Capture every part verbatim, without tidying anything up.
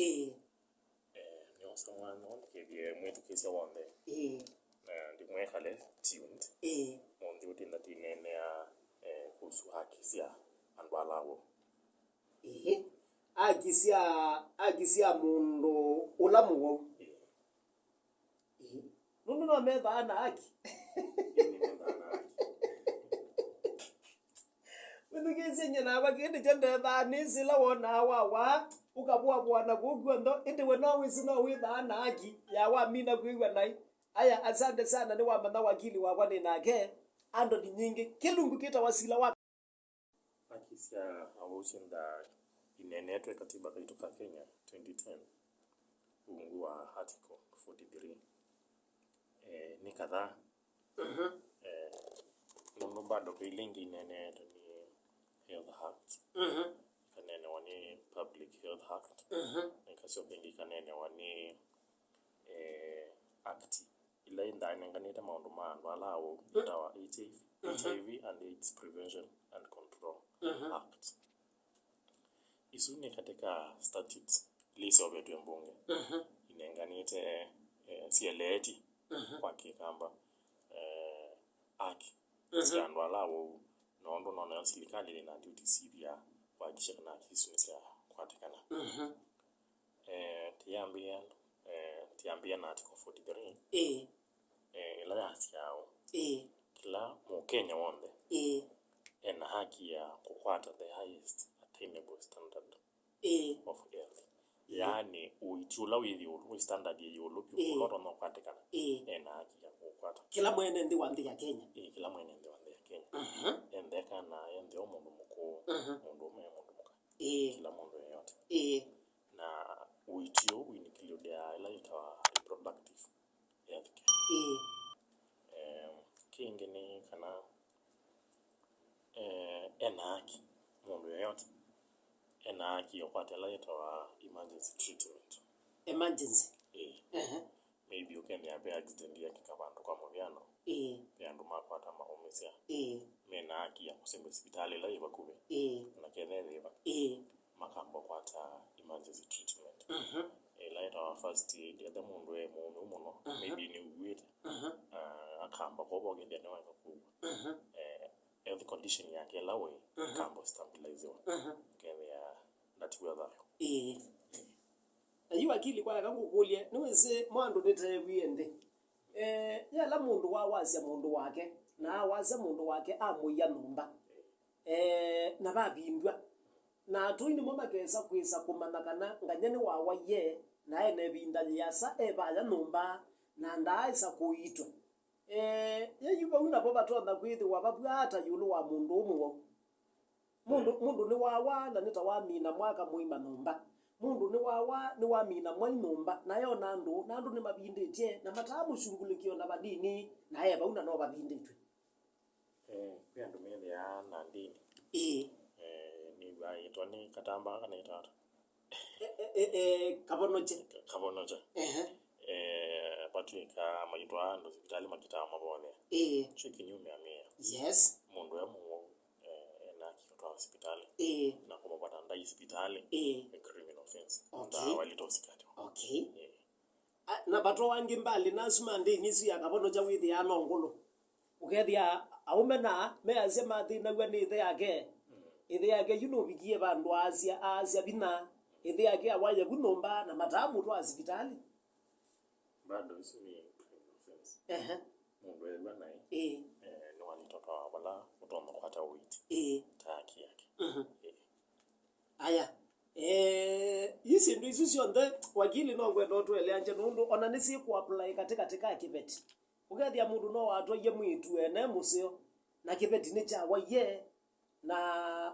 Ĩĩ. Eh, nĩosa mwanya ũndĩkĩthye mwĩthukĩĩsya w'onthe. Ĩĩ. Na ndĩmwekale tuned. Ĩĩ. Mũnthĩ ũtinda tineenea eh, kuhusu haki sya andũ ala awau. Ĩĩ. Haki sya, haki sya mũndũ ũla mũwau. Ĩĩ. Ĩĩ. Nũndũ no methaa na haki. Ĩĩ, nĩmethaa na haki. Wĩthukĩĩsye nyie nakwa kĩndũ kyo ndethaa nĩsĩ ĩla wonaa wawaa, ũkavũavũana kũu kw'onthe, ĩndĩ we no wĩsĩ no wĩthaa na haki ya wamina kwĩw'a naĩ. Aya, asante sana, nĩwamanya wakili wakwa nĩ nake, Andoni Nyingĩ, kĩlungu kĩtawa sila wa. Haki sya awau syĩnthaa ineeneetwe katiba kaitũ ka Kenya twenty ten, ungu wa article forty three. Eh, nĩ kadhaa. Eh, nũndũ bado ve ila ingĩ ineeneetwe nĩ Health Act, ikaneenewa nĩ Public Health Act, na ikasyoka ingĩ ikaneenewa nĩ eh, act ila ĩnthaa ĩnenganĩte maũndũ ma andũ ala awau ĩtawa H I V, H I V and AIDS Prevention and Control Act. Isu nĩ katĩ ka statutes ila iseũvĩtw'e mbunge inenganĩte eh, sieleeti kwa Kĩkamba eh, haki sya andũ ala awau, nũndũ nonayo silikalĩ yĩ na duty syĩthĩa kuhakikisha kana haki isu nĩsyakwatĩkana. Eh, tĩyambĩĩa eh, tĩyambĩĩa na article forty three, Ĩĩ. Eh, ĩla yasyaa ũũ, Ĩĩ. Kĩla Mũkenya w'onthe Ĩĩ. ena haki ya kũkwata the highest attainable standard Ĩĩ. of health, yaani ũiiti ũla wĩ ĩũlũ, wĩ standard yĩ ĩũlũ vyũ, Ĩĩ. ũla ũtonya kũkwatĩkana, Ĩĩ. ena haki ya kũkwata. Kĩla mwene nthĩ wa nthĩ ya Kenya. Ĩĩ, kĩla mwene nthĩ wa nthĩ ya Kenya. Aha. Enthe kana enthe o mũndũ mũkũũ, Aha. mũndũũme, mũndũ mũka, Ĩĩ. Kĩla mũndũ yeyote. Ĩĩ. Na ũiiti ũũ wĩinclude ĩla yĩtawa reproductive health care. Ĩĩ. Em, kĩngĩ nĩ kana eh, ena haki, mũndũ yeyote ena haki ya kũkwata ĩla yĩtawa emergency treatment. Emergency. Ĩĩ. Ehe. Maybe ũkethĩa ve accident yekĩka vandũ, kwa mũvĩano, Ĩĩ. ve andũ makwata maũmĩsya, Ĩĩ. mena haki ya kũsembwa sipitalĩ ĩla yĩ vakuvĩ, Ĩĩ. na kethĩa yĩ va, Ĩĩ. makamba kũkwata emergency treatment. Aha. Ĩla yĩtawa first aid, ethe mũndũ e mũũmĩu mũno, Aha. Maybe nĩw'ĩte, Aha. ah, akamba kũvwa ũkethĩa nĩwaeka kũw'a. Aha. Eh, health condition yake ĩla wĩ, Aha. Akamba stabilizewa. Aha. Ũkethĩa ndatiwa thayũ. Ĩĩ. Na yu wakili, kwayaka ngũkũlye, nĩwĩsĩ mwandũ nĩteewie nthĩ. Eh, yala mũndũ wawasya mũndũ wake, na awasya mũndũ wake amũia nyũmba, eh, na vavindw'a, na atũi nĩmo makesa kwĩsa kũmanya kana ngany'a nĩwawaie, na ena ĩvinda yĩasa e vaya nyũmba, na ndaaĩsa kũiitwa. Eh, ye yu vau navo vatonya kwĩthĩwa vavw'a ata ĩũlũ wa mũndũ ũũ mũwau? Mũndũ, mũndũ nĩwawaa na nĩ ta wamina mwaka mũima nyũmba. Mũndũ nĩwawaa, nĩwamina mwai nyũmba, na eona andũ, na andũ nĩmavindĩtye, na mataamũshughulikia o na vanini, na e vau na no vavindĩtw'e. Eh, kwĩ andũ methĩaa na ndĩni. Ĩĩ. Eh, nĩw'aa yĩtwa nĩ katambaa kana ĩtata. E, e, e, e, kavonokye. Ka- kavonokya. Ehe. Eh, vatw'ĩka maitwaa andũ sivitalĩ makĩtaa mavothea. Ĩĩ. Kyu kĩnyume amĩa. Yes. Mũndũ e mũwau, eh, ena haki ũtwaa sivitalĩ. Ĩĩ. Na kũmũvata ndai sivitalĩ. Ĩĩ. Nĩ criminal offense. Okay. Ndawa ilitosikatwa. Okay. Eh. A, na vatoa angĩ mbalĩ nasu ma ndĩni isu ya kavonokya wĩthĩaa no ngũlũ. Ũkethĩa aũme na measya mathĩnaw'a nĩ ĩthe yake. Ĩthe yake yu nũvikie vandũ aasya, aasya vinya. Ĩthe yake awaye vu nyũmba na mataamũtwaa sivitalĩ. Bado isu nĩ criminal offense. Ehe. Mũndũ ew'a naĩ, Ĩĩ. Eh, nĩwalitotoa vala ũtonya kũkwata ũiiti. Ĩĩ. Ta haki yake. Mhm. Eh. Aya. Eh, ii syĩndũ isu syonthe, wakili, no ngwenda ũtũeleangye nũndũ ona nĩsyĩkũapply katĩkatĩ ka kĩveti. Ũkethĩa mũndũ no watwaie mwĩĩtu ene mũseo, na kĩveti nĩkyawaie, na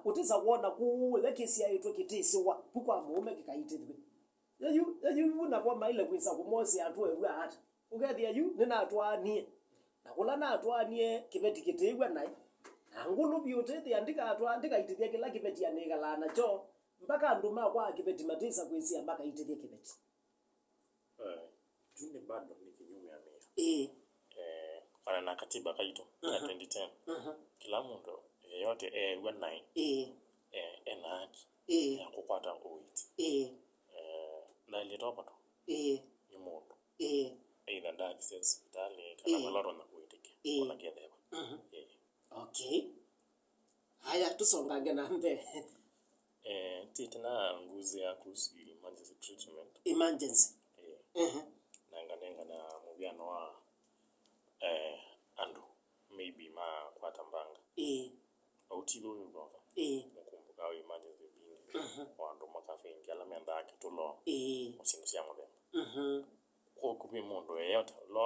ũtĩsa kwona kũu ĩla kĩsyaĩtwe kĩtĩsĩwa vu kwa mũũme kĩkaitĩthw'e. Yeyu, yeyu yu navo maĩle kwĩsa kũmosea atũew'a ata? Ũkethĩa yu nĩnatwaanie, na kũla natwaanie kĩveti kĩtĩĩw'a naĩ, na ngũlũ vyũ ũtĩthĩa ndikatwaa, ndikaitĩthya kĩla kĩveti anĩkalaa nakyo, mpaka andũ makwa a kĩveti matĩsa kwĩsĩa makaitĩthye kĩveti. Eh, yu nĩ bado nĩ kĩnyume amĩa. Ĩĩ. Eh, kwana na katiba kaitũ ka twenty ten, kĩla mũndũ yeyote eew'a naĩ, Ĩĩ. eh, ena haki Ĩĩ. ya kũkwata ũiiti. Ĩĩ. Eh, Ndaĩlĩte ũvatwa Ĩĩ. nĩ mũndũ. Ĩĩ. Either ndaakisie sivitalĩ kana Ĩĩ. vala ũtonya kũĩtĩkĩa Ĩĩ. ona kethĩwa. Mhm. Ĩĩ. Okay. Haya, tũsongange na mbee. Eh, tĩtĩ na nguzĩa kuhusu emergency treatment. Emergency. Eh, Mhm. na nganengana mũvĩano wa, eh, andũ maybe makwata mbanga. Ĩĩ. Au ti thũ wĩvoka. Ĩĩ. Mũkumbuka emergency mbingĩ. Mhm. O andũ makavĩngĩ ala mendaa kĩtũlo. Ĩĩ. O syĩndũ sya mũthemba. Mhm. Kwoou ve mũndũ yeyote ũla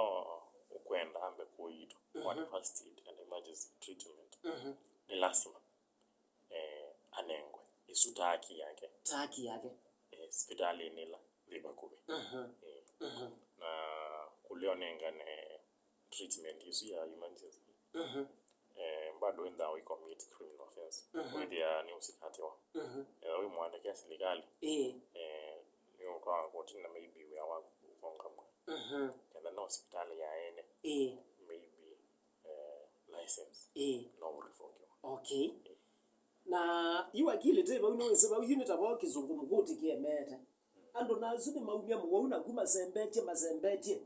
ũkwenda ambe kũiitwa, Mhm. one first aid and emergency treatment, Mhm. nĩ lasima, eh, anengwe ĩsu ta haki yake, Ta haki yake. eh, sivitalĩnĩ ĩla yĩ vakuvĩ. Mhm. Eh, Mhm. na kũlea ũnengane treatment ĩsu ya emergency, Mhm. eh, bado endaa wĩ commit criminal offense. Mhm. Wĩthĩa nĩ ũsikatĩwa. Mhm. Ethĩwa wĩ mũandĩke silikalĩ, Ĩĩ. eh, nĩ ũtwaa kotini na maybe wĩa waku ũkongamwa. Mhm. Ketha no sivitalĩ ya ene, Ĩĩ. maybe, eh, license Ĩĩ. no ũrevokiwa. Okay. Na yu wakili ti vau nĩwĩsĩ vau yu nĩ ta vo kĩsũngũ mũkũti kĩemeete. Andũ na asu nĩmaumya mũwau naku masembetye, masembetye.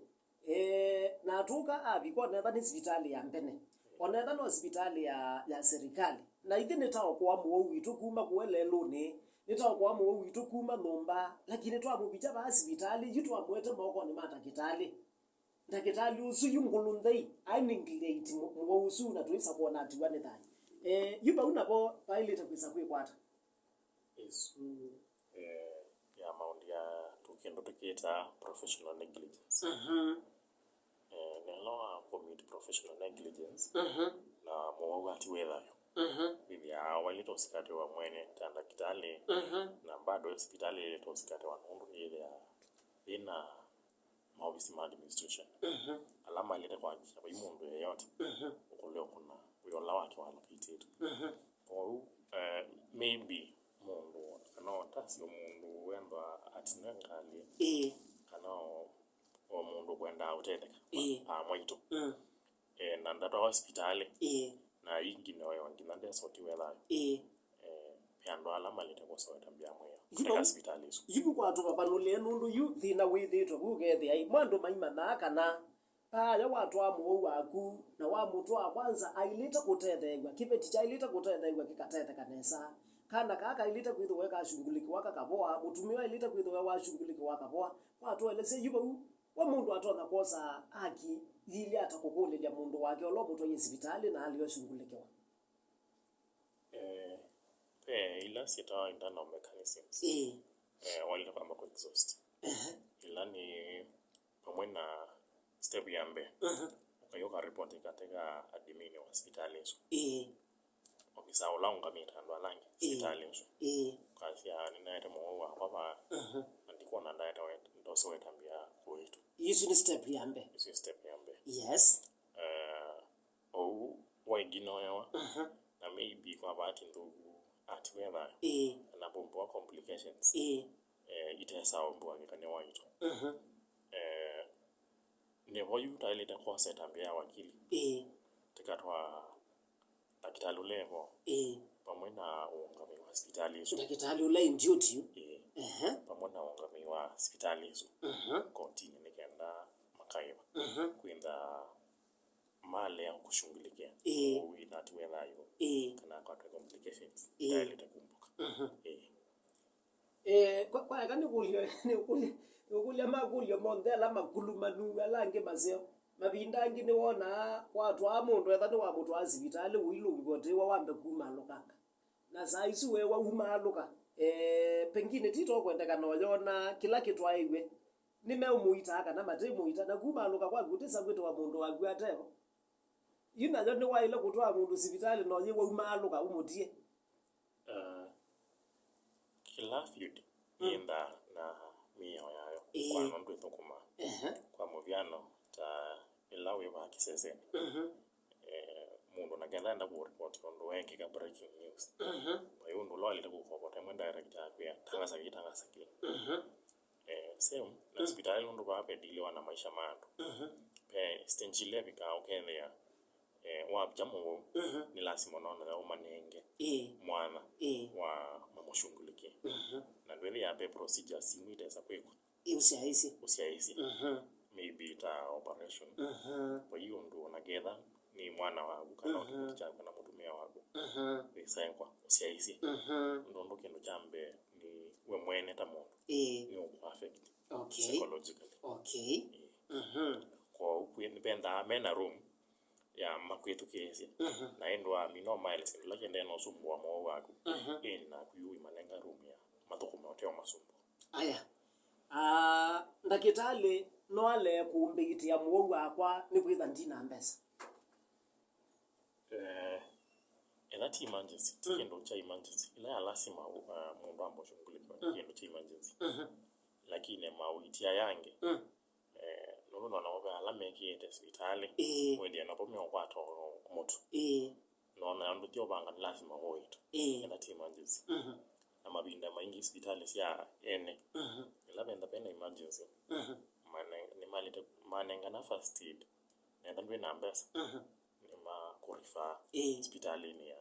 Eh, na atũka avika onetha nĩ sivitalĩ ya mbene, onetha no sivitalĩ ya, ya serikali. Na ithyĩ nĩtaokoa mũwau witũ kuma kũũ lelũnĩ, nĩtaokoa mũwau witũ kuma nyũmba, lakini twamũvikya vaa sivitalĩ, yu twamũete mokonĩ ma ndakĩtalĩ. Ndakĩtalĩ ũsu yu ngũlũ nthei, ai neglect mũ-, mũwau ũsu na twĩsa kwona atiwa nĩ thayũ. Eh, yu vau navo vaĩlĩte kwĩsa kwĩkwata. Ĩsu, eh, ya maũndũ ya tũ-, kĩndũ tũkĩtaa professional negligence. Mhm. Eh, nĩla wa commit professional negligence, Mhm. na mũwau atiwe thayũ. Mhm. Wĩthĩaa waĩlĩte ũsikatĩwa mwene ta ndakĩtalĩ, Mhm. na bado sivitalĩ ĩlĩte ũsikatĩwa nũndũ nĩyĩthĩaa yĩna maovisi ma administration, Mhm. ala maĩlĩte kũhakikisha vai mũndũ yeyote Mhm. ũkũlea ũkũna wĩa ũla wake wa located. Mhm. Kwoou, eh, maybe mũndũ kana ũtasyo mũndũ wendwa atinwe ngalĩ, Ĩĩ. kana o, o mũndũ kwendaa ũtetheka Ĩĩ. a mwaitũ. Mm. Eh, na ndatwawa sivitalĩ. Ĩĩ. Na ingĩ noyo nginya ndesotiwe thayũ. Ĩĩ. Eh, ve andũ ala malĩte kũsoeta mbĩa mwĩao Yu katika vau, sivitalĩ ĩsu. Yu vu kwa tũvavanũlĩe nũndũ yu thĩna wĩthĩĩtwe vu ũkethĩa ĩ, mwa andũ maimanyaa kana vaya watwaa mũwau waku na wamũtwaa kwanza ailĩte kũtetheew'a, kĩveti kyailĩte kũtetheew'a kĩkatetheka nesa. Kana kaa kailĩte kwĩthĩwa kashungulĩkĩwa kakavoa, mũtumĩa ailĩte kwĩthĩwa washungulĩkĩwa akavoa. Kwa tũelesye yu vau, we mũndũ atonya kwosa haki yĩilye ata kũkũlĩlya mũndũ wake ũla ũmũtwaie sivitalĩ na alea ũshungulĩkĩwa? Eh, ve ila syĩtawa internal mechanisms. Ĩĩ. Eh, waĩlĩte kwamba kũ exhaust. Ehe. Ila nĩ vamwe na step ya mbee. Mhm. Ũkathi ũkaripoti katika admin wa sivitalĩ ĩsu. Ĩĩ. Ofisa ũla ũngamĩte andũ ala angĩ Ĩĩ. sivitalĩ ĩsu. Ĩĩ. Ũkasya, "Nĩnaete mũwau wakwa vaa, Mhm. na ndikwona ndaete wet-, ndose wetambia kũĩtu." Ĩsu nĩ step ya mbee. Ĩsu nĩ step ya mbee. Yes. Eh, ou wainginoewa, Mhm. na maybe kwa bahati nthũku atiwe thayũ, Ĩĩ. na vaumbũka complications, Ĩĩ. eh, itesaa ũmbũanĩka nĩ waitũ. Mhm. Eh, nĩvo yu taĩlĩte kwosa ĩtambya ya wakili. Ĩĩ. Tĩkatwaa ndakĩtalĩ ũla evo Ĩĩ. vamwe na ũũngamĩi wa sivitalĩ ĩsu. Ndakĩtalĩ ũla in duty. Ĩĩ. Ehe. Vamwe na ũũngamĩi wa sivitalĩ ĩsu Mhm. kotinĩ nĩ kenda makaĩva Mhm. kwĩntha malea kũshungulĩkĩa Ĩĩ. ũwinati wethayũ Ĩĩ. kana akwatwe complications Ĩĩ. itaĩlĩte kumbũka. Mhm. Ĩĩ. Eh, kwa, kwa eka nĩkũlye, nĩkũlye, nĩkũlya makũlyo monthe ala makulumanu, ala angĩ maseo. Mavinda angĩ nĩwonaa watwaa mũndũ etha nĩwamũtwaa sivitalĩ ũilũngw'a ũtĩwa wambe kumaalũkanga. Na saa isu wewa umaalũka, eh, pengine ti tokwendekana ũyona kĩla kĩtwaĩwe. Nĩmeũmũitaa kana matĩmũita, na kumaalũka kwaku ũtĩsa kwĩtĩwa mũndũ waku atevo. Yu nayo nĩwaĩle kũtwaa mũndũ sivitalĩ na ũyĩ waumaalũka ũmũtie. Ah, kĩla field Mm. yĩendaa na mĩao yayo. Ĩĩ. Kwa nũndũ ĩthũkũmaa. Ehe. Kwa mũvyano, ta ĩla wĩ vaa kĩsesenĩ. Mhm. Eh, mũndũ na kenda enda kũripoti ũndũ weekĩka breaking news. Mhm. Na yu ũndũ ũla waĩlĩte kũkokota ĩmwe director akwĩa, "Tangaza kĩĩ, tangaza kĩĩ." Mhm. Eh, same, na Mm. sivitalĩ nũndũ vaa vediliwa na maisha ma andũ. Mhm. Ve stage ila ĩvikaa ũkethĩa eh, wavya mũwau, mhm, nĩ lasima nona ũmanenge, ĩĩ, mwanya, ĩĩ, wa mamũshughulikie. Mhm. Na ndwĩthĩa ve procedures imwe itesa kwĩkwa. Ĩ, ũsyaĩĩsye. Ũsyaĩĩsye. Mhm. Maybe ta operation. Mhm. Kwa hiyo ũndũ ona ketha nĩ mwana waku kana, mhm, kĩveti kyaku kana mũtumĩa waku, mhm, wĩsaekwa, ũsyaĩĩsye. Mhm. Nũndũ kĩndũ kya mbee nĩ we mwene ta mũndũ, ĩĩ, nĩ ũkũ affect, okay, psychologically. Okay. Ĩĩ. Mhm. Kwoou kwĩ-, nĩvendaa mena room ya makwĩthukĩĩsya. Mhm. Na ĩndĩ wamina ũmaelesya kĩla kĩendee na ũsumbũa mũwau waku. Mhm. Ĩndĩ naku yu ũimanenga room ya mathũkũme ũteo masumbũa. Aya. Ah, ndakĩtalĩ no alee kũmbĩitĩa mũwau wakwa nĩkwĩtha ndina mbesa? Eh, ĩla ti emergency, ti, mm, kĩndũ kya emergency, ĩla ya lasima, uh, mũndũ ambe ũshughulikiwa nĩ, mm, kĩndũ kya emergency. Mhm. Lakini mauitia yangĩ, mm, eh, nũndũ nona ve ala mekĩĩte sivitalĩ, ĩĩ, wĩthĩa navo meũkwata o mũtu. Ĩĩ. Nona ũndũ ti ũvanga nĩ lasima ũitwe. Ĩĩ. Ĩla ti emergency. Mhm. Na mavinda maingĩ sivitalĩ sya ene, mhm, ĩla venda vena emergency, mhm, mane-, nĩmalĩte manengana first aid. Nenda ndwĩ na mbesa, mhm, nĩmakũrifaa, ĩĩ, sivitalĩnĩ ya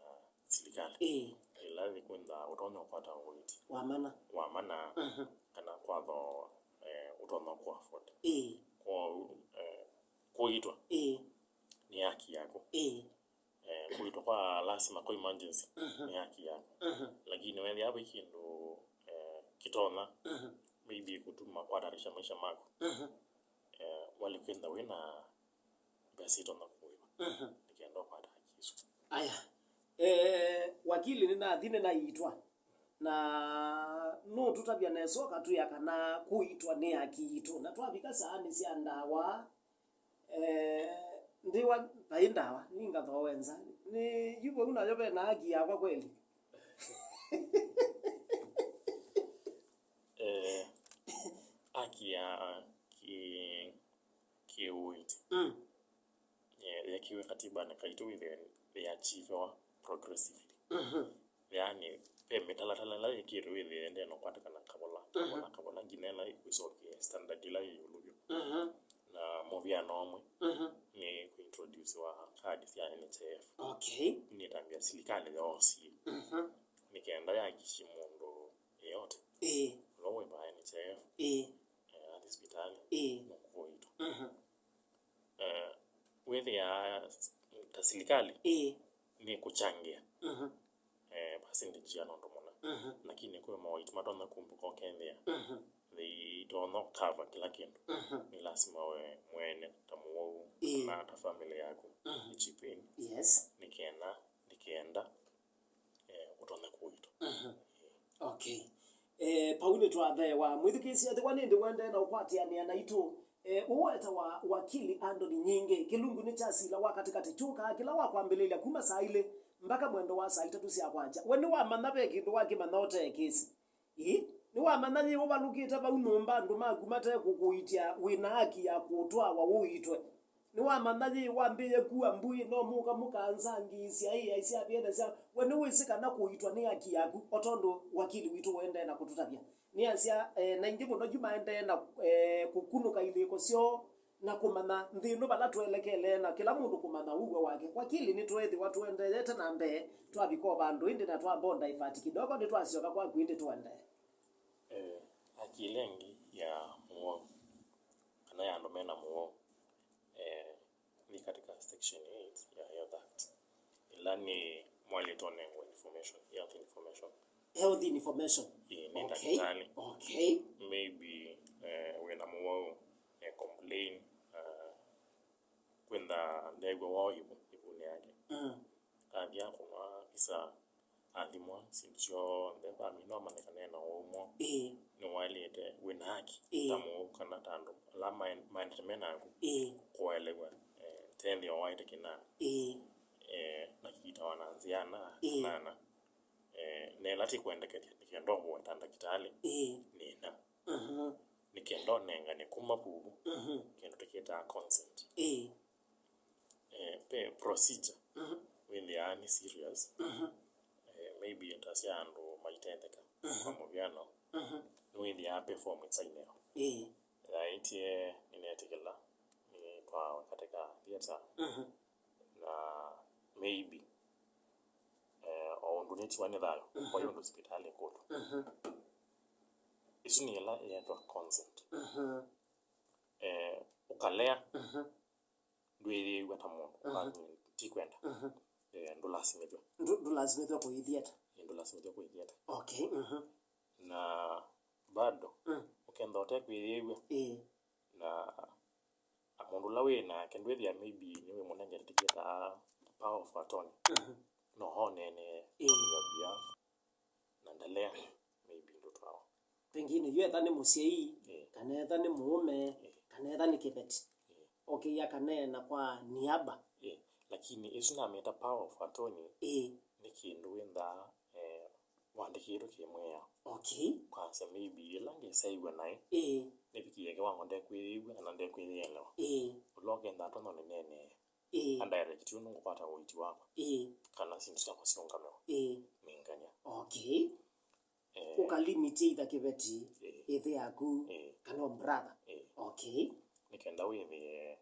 silikalĩ. Ĩĩ. Ĩla yĩkwĩntha ũtonya ũkwata ũiiti wa mana, wa mana, mhm, kana kwatho, eh, ũtonya kũ afford. Ĩĩ. Kwoou, eh, kũiitwa, ĩĩ, nĩ haki yaku. Ĩĩ. Eh, kũiitwa kwa lasima kwa emergency, mhm, nĩ haki yaku. Mhm. Lakini wethĩa ve kĩndũ, eh, kĩtonya, mhm, maybe kũtuma kwatarisha maisha maku, mhm, eh, wale kwĩntha wĩ na mbesa itonya kũĩva, mhm, nĩ kenda ũkwata haki isu. Aya. Eh, wakili, nĩnathi nĩnaiitwa. Na nũtũtavya nesa ũkatwĩa kana kũiitwa nĩ haki yitũ. Na twavika saanĩ sya ndawa, eh, ndiwa vai ndawa, ningathooe nza. Nĩ yu vau nayo ve na haki yakwa kweli? Eh, haki ya ki-, kĩũiiti. Mm. Eh, yekiwe katibanĩ kaitũ wĩthĩe yĩachivewa progressively. Mhm. Yaani, ve mĩtalatala ĩla yĩkĩtwe wĩthĩe ĩendee na ũkwatĩkana kavola, mhm, kavola, kavola, nginya ĩla ĩkũisokea standard ĩla yĩ ĩũlũ vyũ. Mhm. Na mũvĩano ũmwe, mhm, nĩ kũintroduciwa kadi sya N H I F. Okay. Nĩtambĩa silikalĩ yoosie. Mhm. Nĩ kenda yahakikishe mũndũ yeyote, ĩĩ, ũla wĩvaa N H I F, ĩĩ, eh, athi sivitalĩ, ĩĩ, nũkũitwa. Mhm. Eh, wĩthĩaa ta silikalĩ, ĩĩ, nĩkũchangĩa, mhm, eh, percentage ya nũndũ mũna. Mhm. Lakini kwĩ maũiiti matonya kumbũka ũkethĩa, mhm, they itonya cover kĩla kĩndũ. Mhm. Nĩ lasima we mwene ta mũwau, ĩĩ, kana ta family yaku, mhm, chip in. Yes. Nĩ kenda, nĩ kenda eh, ũtonya kũitwa. Mhm. Okay. Eh, vau nĩtwatheewa. Mwĩthukĩĩsya, ethĩwa nĩndĩ ũendee na ũkwatĩanĩa naitũ, eh, ũũ wetawa wakili Anthony Nyingĩ. Kĩlungu nĩ kya sila wa katĩkatĩ kyũkaa kĩla wa kwambĩlĩlya kuma saa ilĩ mbaka mwendo wa saa itatũ sya kwakya. We nĩwamanya ve kĩndũ wakĩmanya ũte kĩsi? Ĩ, nĩwamanya yĩ ũvalũkĩte vau nyũmba andũ maku mate kũkũitya wĩ na haki ya kũtwawa ũiitwe? Nĩwamanya yĩ wambĩĩe kua mbũĩ no mũka mũkanzangĩĩsya ĩ aisya vĩene sya we nĩwĩsĩ kana kũiitwa nĩ haki yaku, o tondũ wakili witũ ũendee na kũtũtavya? Nĩasya, eh, na ingĩ mũno yu maendee na, eh, kũkunũka ilĩko syoo na kũmanya nthĩ ĩno vala twelekele, na kĩla mũndũ kũmanya ũw'o wake. Wakili, nĩtweethĩwa tũendeete na mbee, twavika o vandũ ĩndĩ na twamba o divert kidogo, nĩtwasyoka kwaku ĩndĩ tũendee. Eh, haki ĩla ĩngĩ ya mũwau, kana ya andũ mena mũwau, eh, nĩ katika section eight ya Health Act, ĩla nĩ mwaĩlĩte ũnengwa information, health information. Health information. Ĩĩ, nĩ, okay, ndakĩtalĩ. Okay. Maybe, eh, wĩna mũwau, eh, complain, eh, kwĩntha ndeew'a woo ĩvu, ĩvunĩ yake. Mm. Athi akũnwa visa, athimwa, syĩndũ syonthe, vamina ũmanyĩkane na ũmũ. Ĩĩ. Nĩwaĩlĩte, wĩ na haki, ĩĩ, ta mũwau kana ta andũ ala maen-, maendete me naku, ĩĩ, kũelew'a, eh, tethĩo waĩte kĩnana. Ĩĩ. Eh, na kĩkitawa na nzĩa na, ĩĩ, nana. Eh, na ĩla ti kwendekethya, nĩ kenda ũvoe ta ndakĩtalĩ. Ĩĩ. Nĩna. Mhm. Nĩ kenda ũnengane kuma vuvu, mhm, kĩndũ tũkĩtaa consent. Ĩĩ. Eh, ve procedure, mhm, wĩthĩaa nĩ serious. Mhm. Eh, maybe ta sya andũ maitetheka. Mhm. Kwa mũvyano, mhm, nĩwĩthĩaa ve form ĩsainĩwa. Ĩĩ. Yaĩtye nĩnetĩkĩla nĩtwawe katika theatre. Mhm. Na tiwa nĩ thayũ, mhm, kwa hiyo ndũ sivitalĩ kũtũ. Mhm. Ĩsu nĩ ĩla ĩyetwa consent. Mhm. Eh, ũkalea, mhm, ndwĩyĩw'a ta mũndũ, mhm, ũkamina ti kwenda. Mhm. Eh, ndũlasimĩthw'a. Ndũ-, ndũlasimĩthw'a kũithieta. Eh, ndũlasimĩthw'a kũithieta. Okay, mhm. Na bado, mm, ũkenda ũtekwĩyĩw'a, ĩĩ, na, na mũndũ ũla wĩ nake ndwĩthĩa maybe nĩwĩmũnengete kĩta power of attorney. Mhm. No oneenee, ĩĩ, on your behalf, na ndalea maybe ndũtwawa. Pengine yu etha nĩ mũsyai, ĩĩ, kana etha nĩ mũũme, ĩĩ, kana etha nĩ kĩveti. Ĩĩ. Okĩia kaneena kwa niaba. Ĩĩ. Lakini ĩsu namĩta power of attorney, ĩĩ, nĩ kĩndũ wĩnthaa, eh, wandĩkĩtwe kĩmwĩao. Okay. Kwasya maybe ĩla ngesaĩw'a naĩ, ĩĩ, nĩvikie kĩwango ndekwĩyĩw'a kana ndekwĩyĩelewa. Ĩĩ. Ũla ũkenda atonya ũnĩneenee. Ĩĩ. Andirect ũndũ ngũkwata ũiiti wakwa. Ĩĩ. Kana syĩndũ syakwa siũngamĩwa. Ĩĩ. Nĩ nganya. Okay. Eh. Ũkalimit either kĩveti, ĩĩ, ĩthe yaku, ĩĩ, kana brother. Ĩĩ. Okay. Nĩ kenda wĩthĩe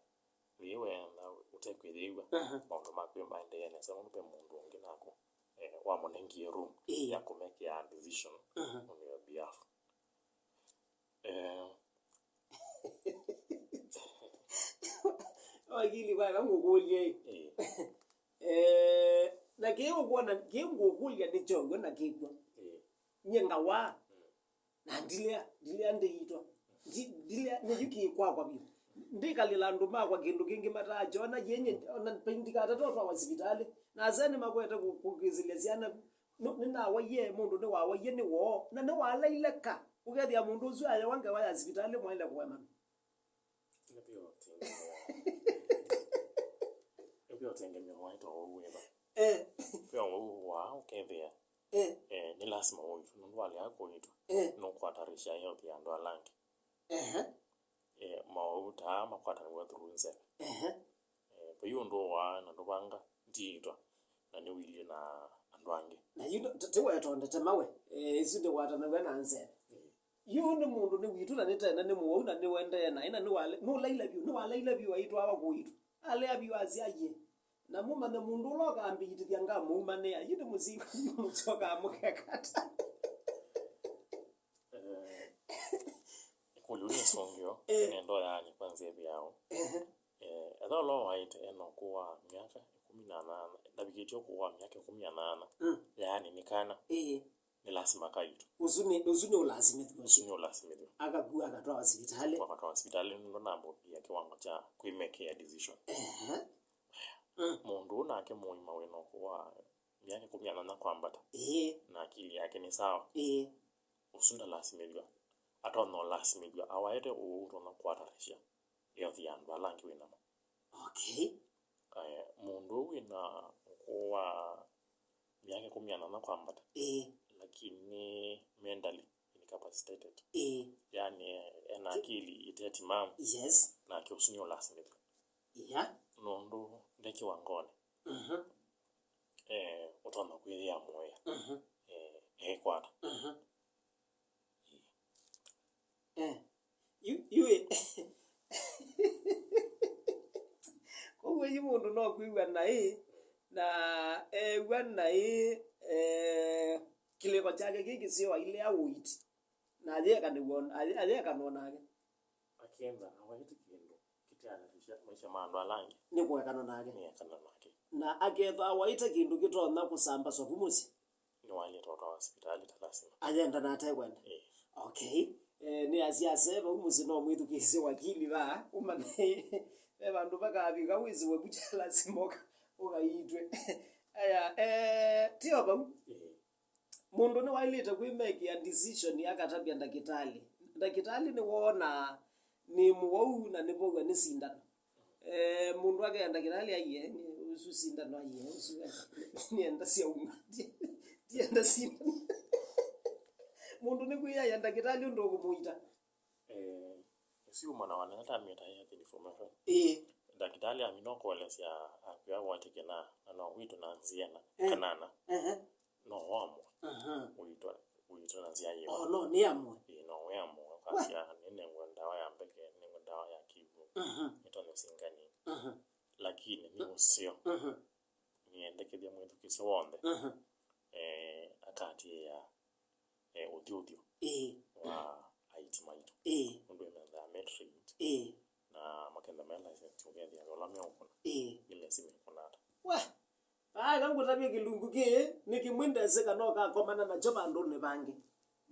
wĩ wenda ũtekwĩyĩw'a, aha, maũndũ maku maendee nesa, nũndũ ve mũndũ ũngĩ naku, eh, wamũnengie room, ĩĩ, ya kũmekea decision, aha, on your behalf. Eh. Wakili, vaya ngũkũlye. Ĩĩ. Eh, na kĩĩ ũkwona, kĩĩ ngũkũlya nĩ kyow'o na kĩkw'o. Ĩĩ. Nyie ngawaa. Mm. Na ndilea, ndilea ndĩitwa. Ndi-, ndilea, nĩyu kĩĩ kwakwa vyũ. Ndikalĩla andũ makwa kĩndũ kĩngĩ mataakyona, yĩnyĩ, ona ndikatata ũtwawa sivitalĩ. Na asee nĩmakwete kũ-, kũkĩsĩlya syana. Nũ-, nĩnawaie, mũndũ nĩwawaie nĩ woo, na nĩwaleile ka. Ũkethĩa mũndũ ũsu ayewa ngewa ya sivitalĩ mwaĩle kũemana. Nĩvyo ũtengemeo. Nĩvyo ũtengemeo waĩtwa ũu wĩva. Eh. Kwĩ ũu wa ũkethĩa. Eh. Eh, nĩ lasima ũitwe, nũndũ walea kũitwa, eh, nũkwatarisha health ya andũ ala angĩ. Ehe. Eh, maũu taa makwatanĩw'a through nzeve. Ehe. Eh, vai ũndũ ũwaa na ndũvanga ndiitwa, na nĩwĩlye na andũ angĩ. Na yu ti wetondete mawe, eh, isu ndĩwatanaw'a na nzeve. Eh. Yu nĩ mũndũ nĩ witũ na nĩ tene nĩ mũwau na nĩwendee naĩ na nĩwale-, nũlaile vyũ, nĩwaleile vyũ aitwawa kũitũ. Alea vyũ asya, "Yĩ." Na mũmanye mũndũ ũla ũkambĩitĩthya ngamũumanĩa, yu nĩ mũsiku mũsyokaa mũkekata. Eh, ĩkũlyo nĩ songeo, eh, nendo yaani kwa nzĩa ĩvĩao. Ehe. Eh, ethĩwa ũla waĩte ena ũkũũ wa myaka ĩkũmi na nana, ndavikĩtye ũkũũ wa myaka ĩkũmi na nana, mm, yaani nĩ kana, ĩĩ, nĩ lasima akaitwe. Ũsu nĩ, ũsu nĩ ũlasimĩthw'a. Ũsu nĩ ũlasimĩthw'a. Akakua akatwawa sivitalĩ. Akatwawa sivitalĩ nũndũ nambũkia kĩwango kya kwĩmekea decision. Ehe. Mm. Mũndũ ũũ nake mũima wĩna ũkũũ wa myaka ĩkũmi na nana kwambata. Ĩĩ. Na akili yake nĩ sawa. Ĩĩ. Ũsu ndalasimĩthw'a. Atonya ũlasimĩthw'a awaĩte ũũ ũtonya kũatarisha health ya andũ ala angĩ wĩ namo. Okay. Eh, mũndũ ũũ wĩna ũkũũ wa myaka ĩkũmi na nana kwambata, ĩĩ, lakini nĩ mentally incapacitated. Ĩĩ. Yani, eh, ena akili ĩte timamu. Yes. Nake ũsu nĩ ũlasimĩthw'a. Yeah. Nũndũ nde kĩwangonĩ. Mhm. Eh, ũtonya kwĩyĩamũĩa. Mhm. Eh, ekwata. Mhm. Eh, yu, yu, eh. Kwoguo yu mũndũ no kwĩw'a naĩ, na ew'a naĩ, eh, kĩlĩko kyake kĩ kĩseo ailea ũiti. Na ayeka nĩw'o, aye-, ayeka nonake. Akenda awaĩte kĩndũ kĩteanĩthĩsya maisha ma andũ ala angĩ. Nĩ kũekana nake. Nĩ ekana nake. Na akethwa awaĩte kĩndũ kĩtonya kũsambaswa vu mũsyĩ. Nĩwaĩlĩte ũtwawa sivitalĩ ta lasima. Ayenda na atekwenda. Ĩĩ. Okay. Eh, nĩ asyasya vau mũsyĩ no mwĩthukĩĩsye wakili vaa, ũmanye ve vandũ vakavika wĩsĩwe vu kya lasima ũka-, ũkaitwe. Aya, eh, tio vau. Ĩĩ. Mũndũ nĩwaĩlĩte kwĩmekĩa decision akatavya ndakĩtalĩ. Ndakĩtalĩ nĩwoonaa nĩ mũwau na nĩvow'a nĩ sindano. Eh, mũndũ akea ndakĩtalĩ aiye, "Nĩ ũsu sindano aiye, ũsu nĩenda syauma. Ndienda sindano." Mũndũ nĩkwĩaĩa ndakĩtalĩ ũndũ ũkũmũita. Eh, ũsu umanawa na ata mĩta health information. Ĩĩ. Ndakĩtalĩ amina ũkũelesya akwĩa wate kĩna, na no witũ na nzĩa na, eh, kanana. Ehe. No wamwe. Aha. Ũitwa, ũitwa na nzĩa yĩva. Oh, no, nĩ amwe. Ĩĩ, no wĩ amwe. Ũkasya, "Nĩnengwe ndawa ya mbeke, nĩnengwe ndawa ya kĩw'ũ." Aha. Nĩtonye singani. Aha. Lakini nĩ ũseo. Aha. Nĩendekethya mwĩthukĩĩsyo w'onthe. Aha. Eh, ĩtatĩĩaa, eh, ũthyũthyo Ĩĩ. wa aiti maitũ. Ĩĩ. Nũndũ ĩmethaa me trained Ĩĩ. na makenda me licensed ũkethĩa ũla meũkũna Ĩĩ. nĩ lesima ĩkũna ata. We, vaa eka ngũtavye kĩlungu kĩĩ nĩ kĩmwe ndesĩ kana ũkakomana nakyo vandũnĩ vangĩ.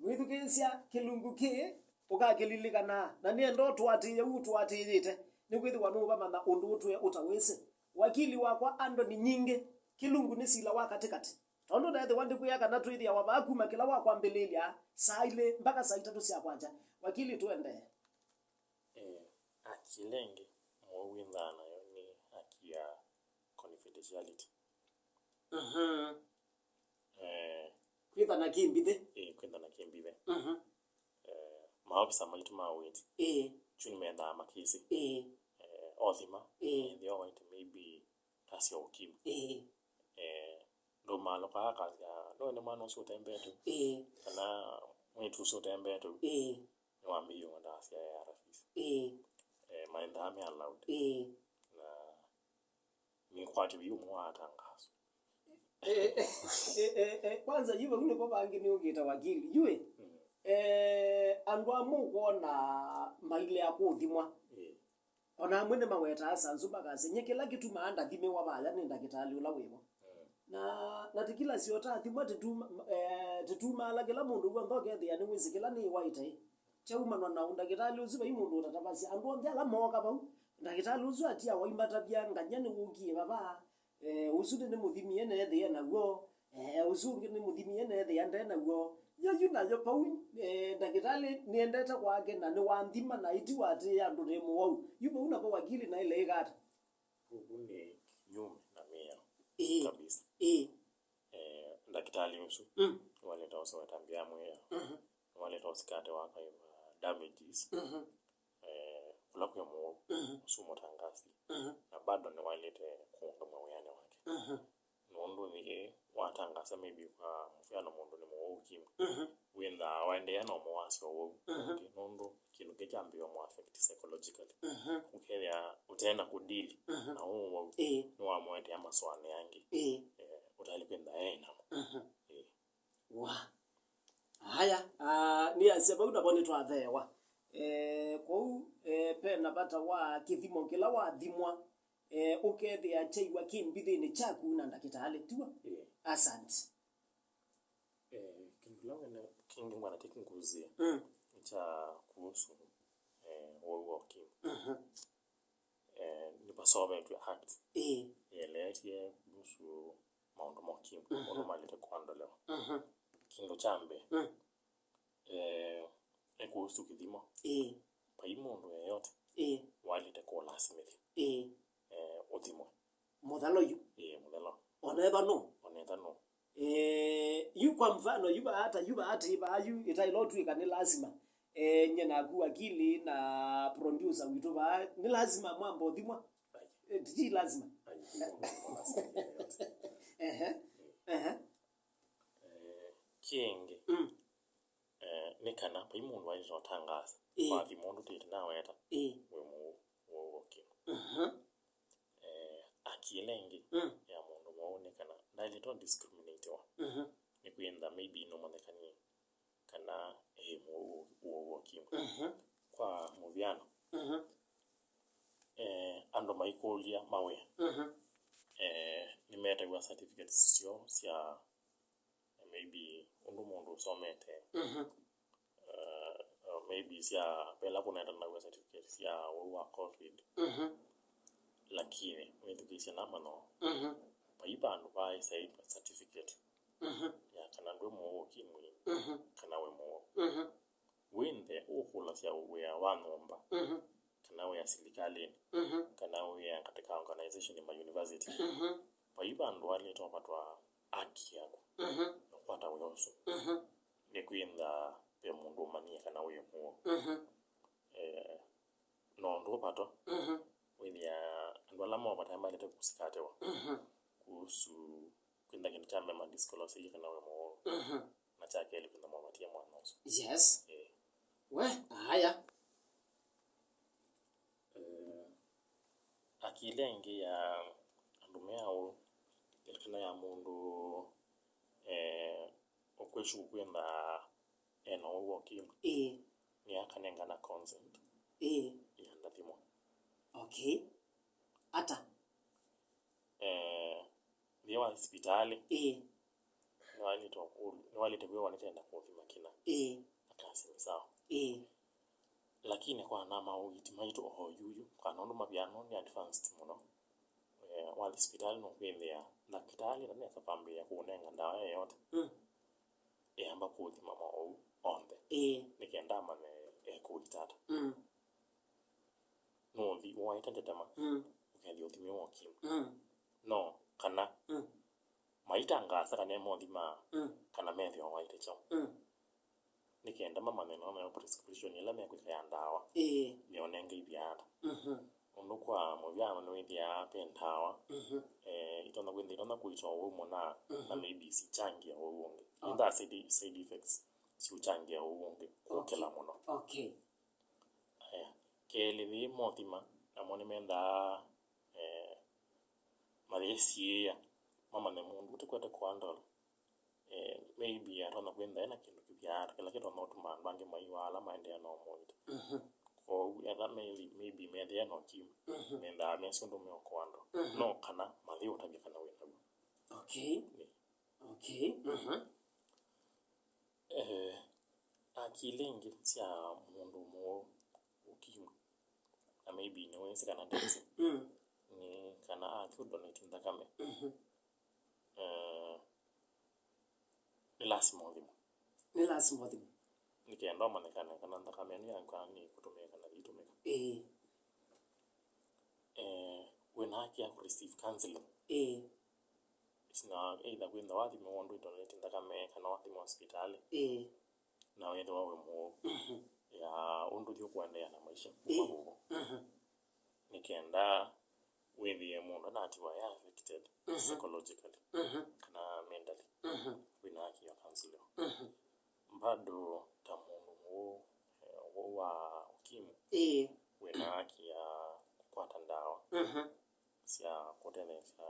Mwĩthukĩĩsya kĩlungu kĩĩ ũkakĩlilikanaa, na nĩenda ũtũatĩĩe ũu ũtũatĩĩĩte, nĩkwĩthĩwa nũũvamanya ũndũ ũtwĩe ũtawĩsĩ. Wakili wakwa Andoni Nyingĩ, kĩlungu nĩ sila wa katĩkatĩ. Tondũ ndeethĩwa ndĩkwĩa kana twĩthĩawa vaa kuma kĩla wakwambĩlĩĩlya saa ilĩ mbaka saa itatũ sya kwakya. Wakili, tũendee. Eh, haki ĩla ĩngĩ mũwau wĩthaa nayo nĩ haki ya confidentiality. Mhm. Eh, Kwĩthana kĩmbithĩ. Eh, kwĩthana kĩmbithĩ. Mhm. Eh, maovisa maitũ ma wĩti Ĩĩ. Kyu nĩmethaa makĩsĩ. Ĩĩ. Eh, othima Ĩĩ. Ethĩwa waĩte maybe tasya ũkimwi. Ĩĩ. Eh, ndũmaalũka akasya, nĩwene mwana ũsu ũtembete Ĩĩ. Kana mwĩĩtu ũsu ũtembete Ĩĩ. Nĩwambĩie ũndawa sya A R Vs. Ĩĩ. Eh, maendaa me allowed. Ĩĩ. Na nĩkwatĩwe yu ũmwe wa atangaso. Eh, eh, eh, eh, eh, kwanza yu vau nĩvo vangĩ nĩũkĩte wakili. Yu ĩ, Mm. eh, andũ amwe ũkwona mailea kũthimwa. Ĩĩ. O na amwe nĩmawetaa sanzu makasya, "Nyie kĩla kĩtumaa ndathimĩwa vaya nĩ ndakĩtalĩ ũla wĩvo." Mm. Na, na ti kila syotathimwa tĩtuma-, eh, tĩtumaala kĩla mũndũ w'onthe ũkethĩa nĩwĩsĩ kĩla nĩwaĩte. Kyaumanwa na ũndakĩtalĩ ũsu vai mũndũ ũtatavasya. Andũ onthe ala mooka vau, ndakĩtalĩ ũsu atiawa aimatavya, "Ngany'a nĩwũkie vava, eh, ũsu nĩnĩmũthimie neethĩa naw'o, eh, ũsu ũngĩ nĩmũthimie neethĩa nde naw'o." Yo yu nayo vau, eh, ndakĩtalĩ nĩendete kwake na nĩwanthima na ĩti watĩĩa andũ nĩ mũwau. Yu vau navo wakili naĩle ĩka ata? Ũu nĩ kinyume na mĩao Ĩĩ. Kabisa. Ĩĩ. Eh, ndakĩtalĩ ũsu Mm. nĩwaĩlĩte ũsoweta mbĩa mwĩao. Mhm. Nĩwaĩlĩte ũsikate wakaĩva damages. Mhm. Eh, kũla kwĩ mũwau Mhm. ũsu mũtangasi. Mhm. Na bado nĩwaĩlĩte kũũngamw'a wĩanĩ wake. Mhm. Nũndũ nĩkĩ watangasa maybe kwa mũvĩano mũndũ nĩ mũwau ũkimwi. Mhm. Wĩthaa waendeea na ũmwe wasya ũwau. Mhm. Ũngĩ, nũndũ kĩndũ kĩ kyambĩĩe ũmũ affect psychologically. Mhm. Ũkethĩa ũtee na kũdili Mhm. na ũu ũwau Ĩĩ. nĩwamũetea masũanĩ angĩ. Ĩĩ. Eh, ũtaĩle kwĩtha e namo. Mhm. Ĩĩ. Wa. Aya, ah, nĩasya vau navo nĩtwatheewa. Eh, kwoou, eh, ve na vata wa kĩthimo kĩla wathimwa, eh, ũkethĩa kyaiwa kĩ mbithĩnĩ kyaku na ndakĩtalĩ, tiw'o? Ĩĩ. Asante. Eh, kĩndũ kĩla wene kĩngĩ ngwenda tĩkĩngũsĩe Mm. nĩ kya kuhusu, eh, ũwau wa ũkimwi. Mhm. Eh, nĩvasovetwe act Ĩĩ. ĩeleetye kuhusu maũndũ ma ũkimwi, Mhm. ũndũ maĩlĩte kũandolewa. Mhm. Kĩndũ kya mbee, Mm. eh, nĩ kuhusu kĩthimo. Ĩĩ. Vai mũndũ yeyote Ĩĩ. waĩlĩte kũlasimĩthya Ĩĩ. eh, ũthimwe. Mũthalo yu. Ĩĩ, mũthalo. Onetha nũ? Onetha nũ? Eh, yu kwa mfano, yu vaata, yu vaatĩ, vaa yu ĩtaĩla ũtw'ĩka nĩ lazima. Eh, nye naku wakili na producer witũ vaa, nĩ lazima mwamba ũthimwa? Ai. Eh, ti lazima. Ai, lazima. Ehe, ehe. Eh, kĩngĩ, Mm. eh, nĩ kana vai mũndũ waĩlĩte ũtangaasa Ĩĩ. wathi mũndũ tĩtĩ naweta Ĩĩ. wĩ mũwau ũkimwi. Mhm. Eh, haki ĩla ĩngĩ Mm. ya mũndũ mũwau nĩ kana ndaĩlĩte discriminatiwa Mhm. nĩ kwĩtha maybe nũmanyĩkanie kana e mũwau ũwau ũkimwi. Mhm. Kwa mũvĩano, Mhm. eh, andũ maikũlya mawĩa Mhm. eh, nĩmetaw'a certificates syoo sya maybe ũndũ mũndũ ũsomete Mhm. uh, uh, maybe sya vela kũnetanaw'a certificate sya ũwau wa covid Mhm. Lakini wĩthukĩĩsye namba no Mhm. vai vandũ vaaĩsaĩtwe certificate Mhm. ya kana ndwĩ mũwau ũkimwi Mhm. kana wĩ mũwau Mhm. Wĩnthe ũkũlasya wĩa wa nyũmba Mhm. kana wĩa silikalĩnĩ Mhm. kana wĩa katika organization ma university Mhm. vai vandũ waĩlĩte ũvatwa haki yaku Mhm. ya kũkwata wĩa ũsu Mhm. nĩ kwĩtha ve mũndũ ũmanyie kana wĩ mũwau Mhm. eh, na ũndũ ũvato Mhm. wĩthĩa andũ ala movata maĩlĩte kũsikatĩwa Mhm. kuhusu kwĩtha kĩndũ kya mbee ma disclose kana wĩ mũwau Mhm. na kya kelĩ kwĩtha movatie mwana ũsu Yes. Eh, We, aya. Eh, akili ĩngĩ ya andũ me aũ, ĩla kana ya mũndũ, eh, Ũsu kwĩtha ena ũwau wa ũkimwi. Ĩĩ. Nĩakanengana consent. Ĩĩ. Ya ndathimwa. Okay. Ata? Eh, nthĩ wa sipitalĩ. Ĩĩ. Nĩwaĩlĩte kũ-, nĩwaĩlĩte kwĩwa nĩtenda kũthima kĩna. Ĩĩ. Akasya nĩ sawa. Ĩĩ. Lakini kwa na maũiiti maitũ o yuyu, kana ũndũ mavyano nĩ advanced mũno. Eh, wathi sipitalĩ nũkwĩthĩa ndakĩtalĩ na nesa kwambĩĩa kũũnenga ndawa yoyote. Mm. Eamba kũũthima maũwau onthe. Ĩĩ. Nĩ kenda amanye ekũũita ata. Mm. Nũũthi ũwaĩte ntetema, mm, ũkethĩa ũthimĩwa ũkimwi. Mm. No kana, mm, maitangaasa kana nĩmothima, mm, kana methĩwa waĩte kyaũ. Mm. Nĩ kenda mamanye no nayo prescription ĩla mekwĩka ya ndawa. Ĩĩ. Nĩonengeithya ata. Mhm. Ũndũ kwa mũvyano nĩwĩthĩaa ve ndawa, mhm, eh, itonya kwĩthĩa itonya kũita ũwau mũna, mhm, na maybe sichangĩa ũwau ũngĩ. Okay. Either side, side effects siũchangĩa ũwau ũngĩ kũkĩla mũno. Okay. Aya, kelĩ, yĩĩ mothima, namo nĩmendaa, eh, mayĩsiĩĩa, mamanye mũndũ ũtĩkwete kũandol. Eh, maybe atonya kwĩtha ena kĩndũ kĩvyaa, kĩla kĩtonya ũtuma andũ angĩ maiwaa ala maendeea na ũmũita. Mhm. Kwoou etha maybe, maybe methĩe na ũkimwi, mhm, mendaa mesĩ ũndũ meũkũandol. Mhm. No kana mathi ũtavya kana wĩ naw'o. Okay. Ĩĩ. Okay. Mhm. Eh, akili ingĩ sya mũndũ mũwau ũkimwi, na maybe nĩwĩsĩ kana ndĩsĩ, mm, nĩ kana akyu donate nthakame, mhm, eh, nĩ lasima ũthimwe. Nĩ lasima ũthimwe. Nĩ kenda ũmanyĩkane kana nthakame ĩno yaku kana nĩ ĩkũtũmĩka kana ndĩitũmĩka. Ĩĩ. Eh, wĩ na haki ya kũ receive counseling. Ĩĩ. Sina either kwĩtha wathimĩwa ũndũ ĩtonete nthakame kana wathimĩwa sipitalĩ. Ĩĩ. Na wĩthĩwa wĩ mũwau. Mhm. Ya ũndũ ũthi ũkũendeea na maisha kuma, ĩĩ, vũvũ. Mhm. Nĩ kenda wĩthĩe mũndũ anatiwa e affected, mhm, psychologically, mhm, kana mentally. Mhm. Wĩ na haki ya counseling. Mhm. Bado ta mũndũ mũwau, eh, ũwau wa ũkimwi, ĩĩ, wĩ na haki ya kũkwata ndawa, mhm, sya kũtetheesya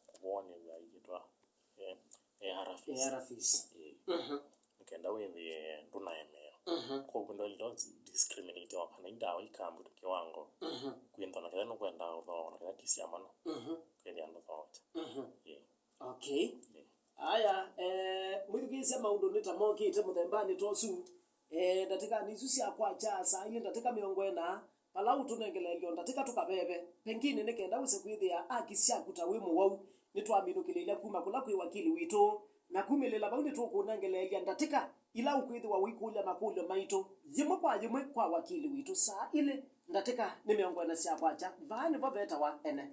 kũvoonew'a iitwa, eh, A R Vs. A R Vs. Ĩĩ. Mhm. Nĩ kenda wĩthĩe ndũnaemeewa. Mhm. Kwoou ndwaĩlĩte discriminate o kana i ndawa ikambĩtwa kĩwango. Mhm. Kwĩthwa na kĩla nũkwenda ũthooa na kĩla kĩsya mana. Mhm. Kwĩthĩa ndũthookya. Mhm. Ĩĩ. Okay. Ĩĩ. Aya, eh, mwĩthukĩĩsya maũndũ nĩ ta mokĩte mũthembanĩ ta ũsu. Eh, ndatĩkanĩ isu sya kwakya saa ilĩ ndatĩka mĩongo ĩna, vala ũtũnengeleelyo ndatĩka tũkaveve, pengine nĩ kenda wĩse kwĩthĩa haki syaku ta wĩ mũwau nĩtwaminũkĩlĩĩlya kuma kũla kwĩ wakili witũ, na kumĩlĩla vau nĩtũkũnengeleelya ndatĩka ila ũkwĩthĩwa ũikũlya makũlyo maitũ yĩmwe kwa yĩmwe kwa wakili witũ saa ilĩ ndatĩka nĩ mĩongo ĩna sya kwakya. Vaa nĩvo vetawa ene.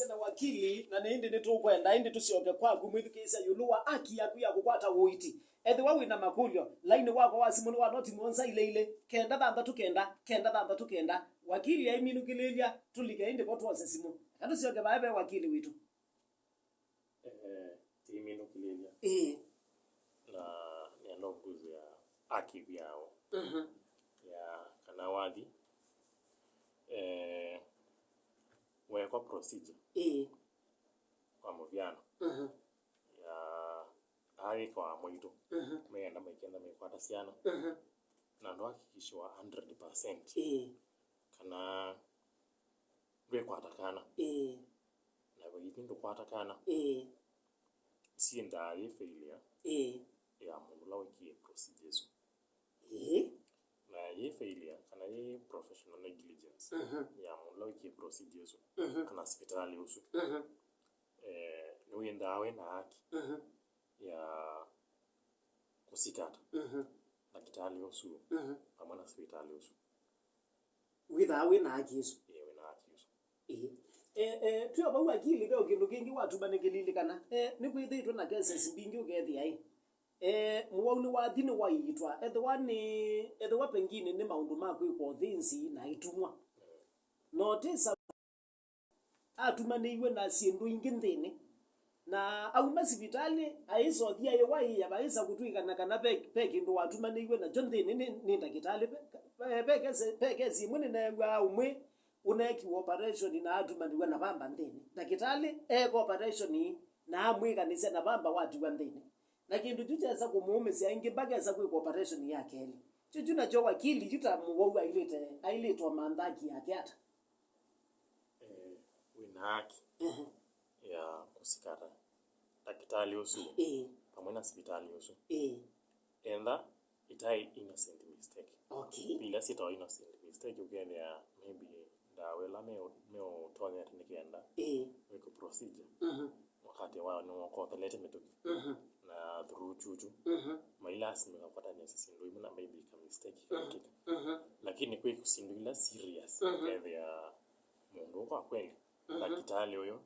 Na wakili, na nĩ ĩndĩ nĩtũkwenda ĩndĩ tũsyoke kwaku mwĩthukĩĩsya ĩũlũ wa haki yaku ya kũkwata ũiiti. Ethĩwa wĩ na makũlyo, lainĩ wakwa wa simũ nĩ wa noti mũonza ilĩ ilĩ, kenda thanthatũ kenda, kenda thanthatũ kenda. Wakili aiminũkĩlĩĩlya, tũlike ĩndĩ vo twose simũ. Eka tũsyoke vaa ve wakili witũ. Eh, tĩminũkĩlĩĩlya. Ĩĩ. Na nĩenda ũnguzia haki yao. Mhm. Ya kana wathi, eh, weekwa procedure. Ĩĩ. Kwa mũvyano. Mhm. Ya aĩka wa mwaitũ. Mhm. Meenda maikenda maikwata syana. Mhm. Na ndwahakikishiwa hundred percent. Ĩĩ. Kana ndwĩkwata kana. Ĩĩ. Na vaithi ndũkwata kana. Ĩĩ. Syĩndaa yĩ failure, ĩĩ, ya mũndũ ũla wĩkie procedure ĩsu. Ĩĩ. Na yĩ failure kana yĩ professional negligence, mhm, ya mũndũ ũla wĩkie procedure ĩsu, mhm, kana sipitalĩ ũsu. Mhm. Eh, nĩwĩndaa wĩ na haki, mhm, ya kũsikata, mhm, ndakĩtalĩ ũsu, mhm, vamwe na sipitalĩ ũsu. Wĩthaa wĩ na haki ĩsu. Ĩĩ, wĩ na haki ĩsu. Ĩĩ. Eh, eh, twĩ o vau wakili, ve o kĩndũ kĩngĩ watuma nĩkĩlilikana. Eh, nĩkwĩthĩĩtwe na cases mbingĩ ũkethĩa ĩ. Eh, mũwau nĩwathi nĩwaiitwa. Ethĩwa nĩ, ethĩwa pengine nĩ maũndũ ma kwĩkwa ũthĩnzi na aitumwa. Notisa atumanĩiwe na syĩndũ ingĩ nthĩnĩ. Na auma sivitalĩ, aĩsa ũthi aĩwaĩa, vaĩsa kũtw'ĩkana kana ve, ve kĩndũ watumanĩiwe nakyo nthĩnĩ nĩ, nĩ ndakĩtalĩ. Ve, ve, ve kesi, ve kesi ĩmwe nĩneew'aa ũmwe ũneekiwe operation na atumanĩw'a na vamba nthĩnĩ. Ndakĩtalĩ eeka operation na amwĩkanĩsya na vamba watiwa nthĩnĩ. Na kĩndũ kyu kyesa kũmũũmĩsya ĩngĩ mpaka esa kwĩkwa operation ya kelĩ. Kyu kyu nakyo wakili yu ta mũwau ailĩte, ailĩtwe mantha aki yake ata? Eh, wĩna haki Ehe. ya kũsikata ndakĩtalĩ ũsu Ĩĩ. vamwe na sivitalĩ ũsu. Ĩĩ. Enda ĩtaĩ innocent mistake. Okay. Ila syĩtawa innocent mistake, ũkethĩa maybe ndawa ĩla meũ- meũtonyete nĩ kenda Ĩĩ. wĩkwe procedure. Mhm. Wakati wa nĩwokothelete mĩtũkĩ Mhm. na through chuchu Mhm. mailasimika kwatanĩsya syĩndũ imwe na maybe ka mistake Mhm. kakĩka. Mhm. Lakini kwĩ syĩndũ ila serious Mhm. ũkethĩa mũndũ kwa kweli Mhm. ndakĩtalĩ ũyũ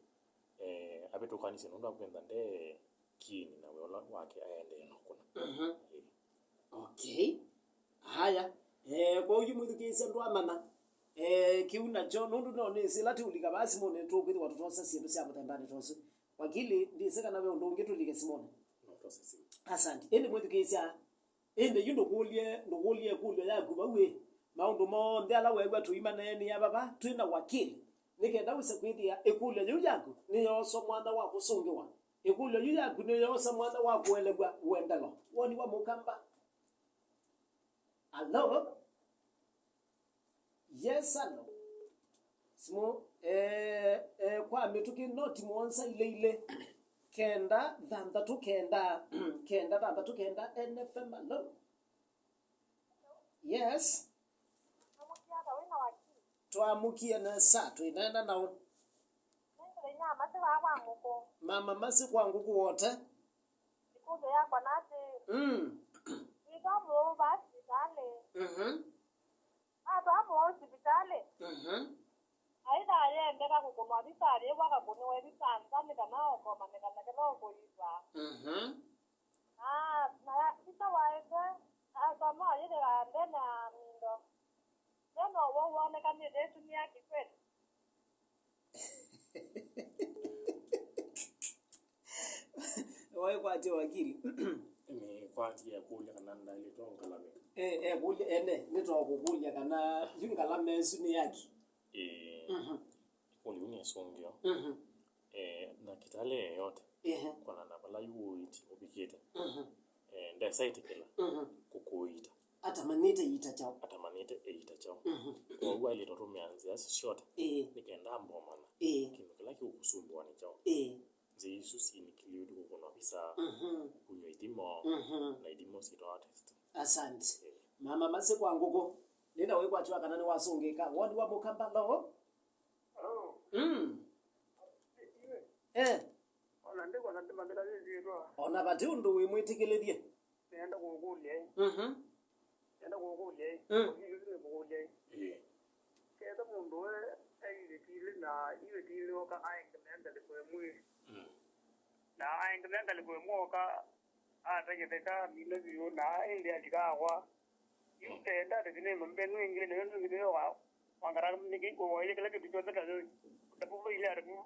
eh, avĩtũkanisye nũndũ akwenda nde kĩni na wĩa ũla wake aendee na kũna. Mhm. Eh. Okay. Haya. Eh, kwa ũyu mwĩthukĩĩsya ndwamanya. Eh, kĩu nakyo nũndũ no nĩsĩ ĩla tĩũlika vaa simũnĩ tũkwĩthĩwa tũtosa syĩndũ sya mũthembanĩ ta ũsu. Wakili, ndĩsĩ kana ve ũndũ ũngĩ tũlike simũnĩ. No tose simũ. Asante. Ĩndĩ mwĩthukĩĩsya, ĩndĩ yu ndũkũlye, ndũkũlye ĩkũlyo yaku vau ĩ. Maũndũ monthe ala weew'a tũimaneenea vava twĩ na wakili, nĩ kenda wĩse kwĩthĩa ĩkũlyo yĩu yaku nĩyooswa mwanya wa kũsũngĩwa. Ĩkũlyo yu yaku nĩyoosa mwanya wa kũelew'a ũendelo. Woni wa mũkamba? Alo? Yes, alo. Simũ, eh, eh, kwa mĩtũkĩ noti mũonza ilĩ ilĩ. Kenda, thanthatũ, kenda, kenda, thanthatũ, kenda, N F M, alo. Yes. Twamũkie nesa, twĩneena naũ? Mama Masi kwa ngũkũ wote. Ĩkũlyo yakwa natĩ. Mm. Wĩtwa mũũva sivitalĩ. Mhm. Atwaa mũũu sivitalĩ. Mhm. Aitha ayendeka kũkũnwa visa, ayĩw'a akakũnĩwe visa nza nĩ kana ũkomane kana kĩla ũkũitwa. Mhm. Na, na visa waĩte, asoma ayĩthĩwa ndena mindo. Ndena ũwau wonekanĩte ĩtumĩa kĩkweli. Waĩkwatya wakili. Nĩkwatie ekũlya kana ndaĩlĩtwe ũngalamĩka. Eh, ekũlya, ene, nĩtwa kũkũlya kana yu ngalama ĩsu nĩ yaki. Ĩĩ. Mhm. Ĩkũlyo nĩ ĩsũngĩo. Mhm. Eh, ndakĩtalĩ yeyote, Ehe. kwana na vala yu ũiiti ũvikĩte, Mhm. eh, ndesa ĩtĩkĩla Mhm. kũkũiita. Atamanĩte iita kyaũ? Atamanĩte ĩita kyaũ. Mhm. Kwoou ailĩte ũtũmĩa nzĩa isu syote Ĩĩ. nĩ kenda ambomana Ĩĩ. kĩndũ kĩla kĩũkũsumbũa nĩ kyaũ. Ĩĩ. Nzĩa isu sinikĩlĩtw'e kũkũnwa visa, Mhm. kũnywa ithimo, Mhm. na ithimo syĩtawa test. Asante. Ĩĩ. Mama Masi kwa ngũkũ. Nĩna wĩkwatyo wa kana nĩwasũngĩka. Woni wa mũkamba, alo? Alo? Mm. Iwe? Eh. Ona ndĩkwona ndĩmanyĩla yĩthĩtwa. Ona vati ũndũ wĩmwĩtĩkĩlĩthye. Nĩenda kũkũlya ĩ. Mhm. Nĩenda kũkũlya ĩ. Mm. Ũkilĩ ũsu nĩkũkũlya ĩ. Ĩĩ. Ketha mũndũ we e ivetilĩ na ivetilĩ oka aengemea ngalĩko ĩmwe. Mm. Na aengemea ngalĩko ĩmwe oka ata kĩtheka amina vyũ na ĩndĩ alika akwa. Yu Mm. enda tĩtinĩ mbenu ĩngĩ nĩyo nĩyo wa wangara nĩkĩ kũvoile kĩla kĩndũ kyonthe ta ndavuva ile arĩmu.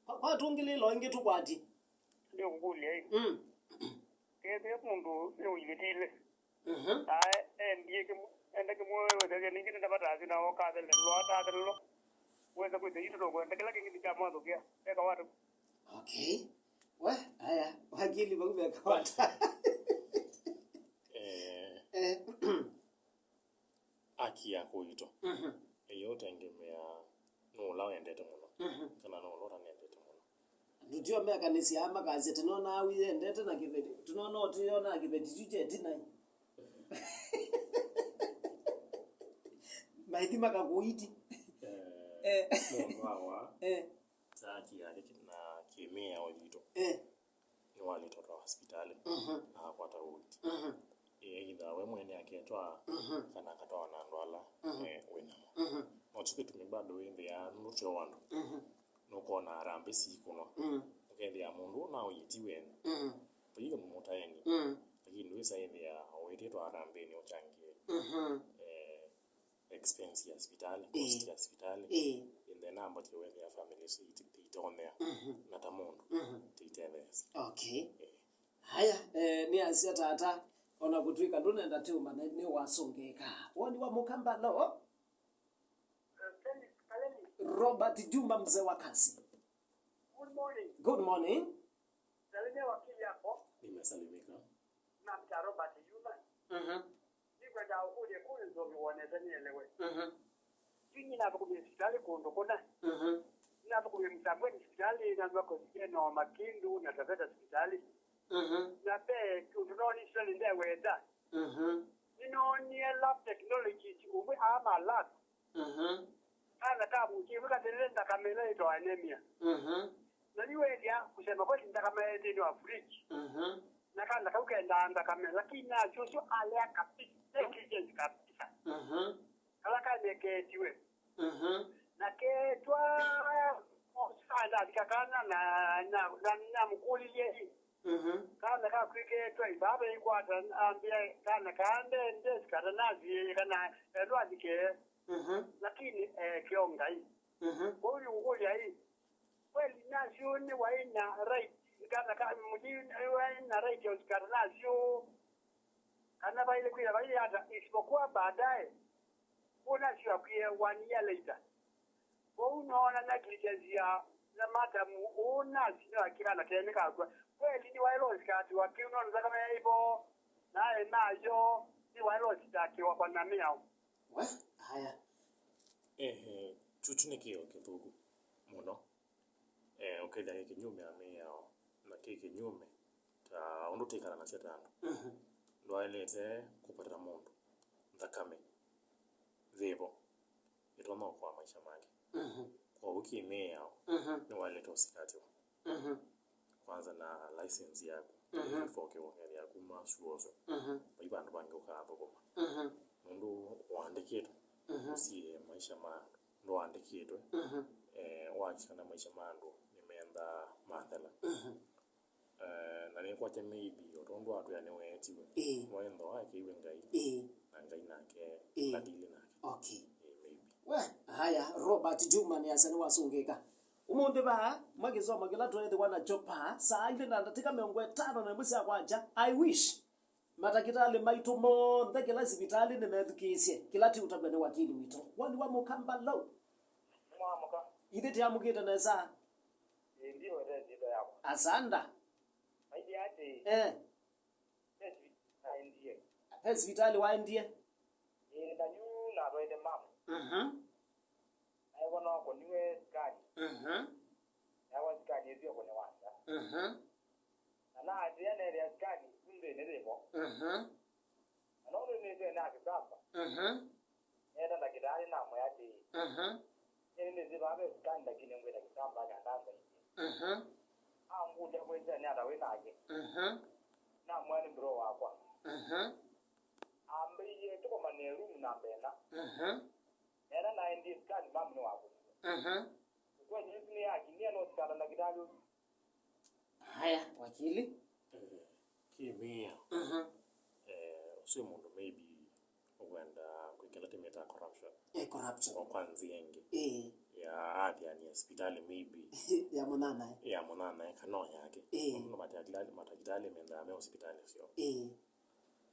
Kwa, kwa tũngĩlĩĩla o ĩngĩ tũkwatye. Nĩũkũkũlya ĩ. Mm. Kethĩa mũndũ nĩũivetile. Mhm. Na e- endie kĩmwe, enda kĩmwe wethasya ningĩ nĩndavataasya na ũkathelelwa, atathelelwa. Wesa kwĩthĩa itũ tũkwenda kĩla kĩngĩ nĩkyamwathũkĩa. Eka wata. Okay. We, aya, wakili vau veka wata. Eh. Eh. Haki ya kũitwa Mhm. ĩyo ũtengemea nũũ ũla wendete mũno Mhm. kana nũũ ũla ũtanendete mũno. Tũtio mekanĩsya makasya tũnonaa wĩyendete na kĩveti, tũnona ũtĩyonaa kĩveti kyu kyetinai. Maithi makakũiti. Eh, Eh. mũndũ awa Eh. ta haki yake na kĩmĩao yitũ. Eh. Nĩwalĩtwa twa hospitalĩ Mhm. na akwata ũiiti. Mhm. Ĩĩ, either we mwene aketwaa Mhm. kana akatwawa na andũ ala Mhm. eh, wĩ namo. Mhm. Nokyo kĩtumi bado wĩthĩaa nũndũ tyo andũ Mhm. nũkona harambee sikũnwa Mhm. ũkethĩa mũndũ ũũ naũiitiwe Mhm. vaiyo mũtaeni Mhm. lakini ndwĩsa ĩthĩa ũĩtĩtwa harambee nĩ ũchangie Mhm. eh, expense ya sipitali, Ĩĩ. cost ya sipitali. Ĩĩ. And then ambatie wethĩa family isu iti- itonyea Mhm. na ta mũndũ Mhm. titetheesya. Okay. Ĩĩ. Haya, eh, nĩ asya tata, ona kũtwĩka ndũnenda tĩũmanya nĩ wasũngĩka. Woni wa mũkamba, alo? Robert Juma, mzee wa kazi. Good morning. Good morning. Salimia wakili yako. Nime- Salimika. Namwĩta Robert Juma. Mhm. Nĩkwenda ũkũlye kũũ nzũngĩ wonete nĩelewe. Mhm. Yu nĩnathũkũmie sivitalĩ kũndũ kũna. Mhm. Nĩnathũkũmie Msambweni sivitalĩ, na Mbakosike, na Makindu, na Taveta sivitalĩ. Mhm. Na ve kĩndũ noonie sivitalĩ ndewenda. Mhm. Nĩnoonie lab technologist ũmwe aama lab. Mhm. Kana ka mũsyĩ ũmwe katĩlĩle nthakame ĩla yĩtawa anemia. Mhm. Na yu weethĩa kũsema kweli nthakame nthĩnĩ wa fridge. Mhm. Na kana kau kendaa nthakame, lakini nasi ũsu alea kabisa, negligence kabisa. Mhm. Kala kanekeetiwe. Mhm. Na keetwa kana ndavika kana na, na, na, namũkũlilye ĩ. Mhm. Kana kakwĩkĩĩtwe ivaa veikwata ambĩa kana kaa nde, nde sikata nasiĩĩe kana endwa athikĩe. Mhm. Lakini eekeo Ngai. Mhm. Kwoou nĩngũkũlya ĩ, kweli nasi nĩwaĩ na right, kana ka mũthii nĩwaĩ na right ya ũsikata nasi kana vaĩle kwĩtha vai ata, isipokuwa baadaye, kũu nasi akwie one year later. Kwoou noona negligence ya na matamu ũũ nasi nĩwakĩka na tene kakw'a. Kweli nĩwaĩle ũsikatiwa kĩu nũndũ nthakame yaĩ vo, na aĩ nayo nĩwaĩle ũsitakĩwa kwa na mĩao. We, aya. Ehe, kyũkyũ nĩ kĩo kĩthũku mũno. Eh, ũkethĩa kĩ kĩnyume na mĩao, na kĩ kĩnyume ta ũndũ twĩkalanasya ta andũ. Mhm. Ndwaĩlĩte kũvatĩla mũndũ nthakame yĩvo ĩtonya ũkoa maisha make. Mhm. Kwoou kĩ mĩao, mhm, nĩwaĩlĩte ũsikatiwa. Mhm. Kwanza na license yaku, mhm, before ũkĩwongethya kuma suoso. Mhm. Vai vandũ vangĩ ũkathũkũma. Mhm. Nũndũ waandĩkĩtwe, mhm, ũsie maisha ma andũ. Ndwaandĩkĩtwe, mhm, eh, wakisha kana maisha ma andũ nĩmenda mathela. Mhm. Eh, na nĩkwakya maybe, o tondũ atwĩa nĩweetiwe. Ĩĩ. Nĩwaĩ nthooa akĩiwe Ngai, ĩĩ, na Ngai nake, ĩĩ, ndadili nake. Okay. Ĩĩ, maybe. We, haya, Robert Juma nĩasya nĩwasũngĩka. Ũmũnthĩ vaa, makĩsoma kĩla tweethĩwa nakyo paa, saa ilĩ na ndatĩka mĩongo ĩtano na ĩmwe sya kwakya. I wish matakĩtalĩ maitũ monthe kĩla sivitalĩ nĩmethukĩĩsye kĩla tĩũtavw'a nĩ wakili witũ. Woni wa Mũkamba Law? Nĩmwamũka. Ithyĩ tĩamũkĩte nesa. Ĩĩ, ndiwete nzito yakwa. Asanda. Maithĩ atĩ, eh, ve sivitalĩ naendie. Ve sivitalĩ waendie? Ĩĩ, na yu natwaĩte mamu. Mhm. Naĩwa no akũniwe sikali. Mhm. Naĩwa sikali ĩsu ĩkũniwa nza. Mhm. Na naatĩĩa neethĩa sikali yu nthĩnĩ yĩvo. Mhm. Na nũndũ nĩsene akĩsamba. Mhm. Neeta ndakĩtalĩ namwĩa atĩĩ, mhm, nĩnĩsĩ vaa ve sikali lakini ngwĩta kĩsamba kana nzaĩthye. Mhm. Angũlya kwĩsya nĩ ata wĩ nake. Mhm. Namwĩa nĩ bro wakwa. Mhm. Ambĩie tũkomanĩe room namba ĩna. Mhm. Neena naendie sikali mamu nĩwakũniwe. Mhm. Ũkweli ĩsu nĩyakinyie no sikala ndakĩtalĩ ũsu. Haya, wakili. Eh, kĩmĩao. Mhm. Eh, ũsu mũndũ maybe ũkwenda kwĩkĩla tĩmĩta corruption. Eh, corruption. O kwa nzĩa ĩngĩ. Eh. Ya athiani ya sipitali maybe. Ya mũnanae. Ya mũnanae kana o yake. Eh. Nũndũ matakitali, matakitali mendaa me hospitali syo. Eh.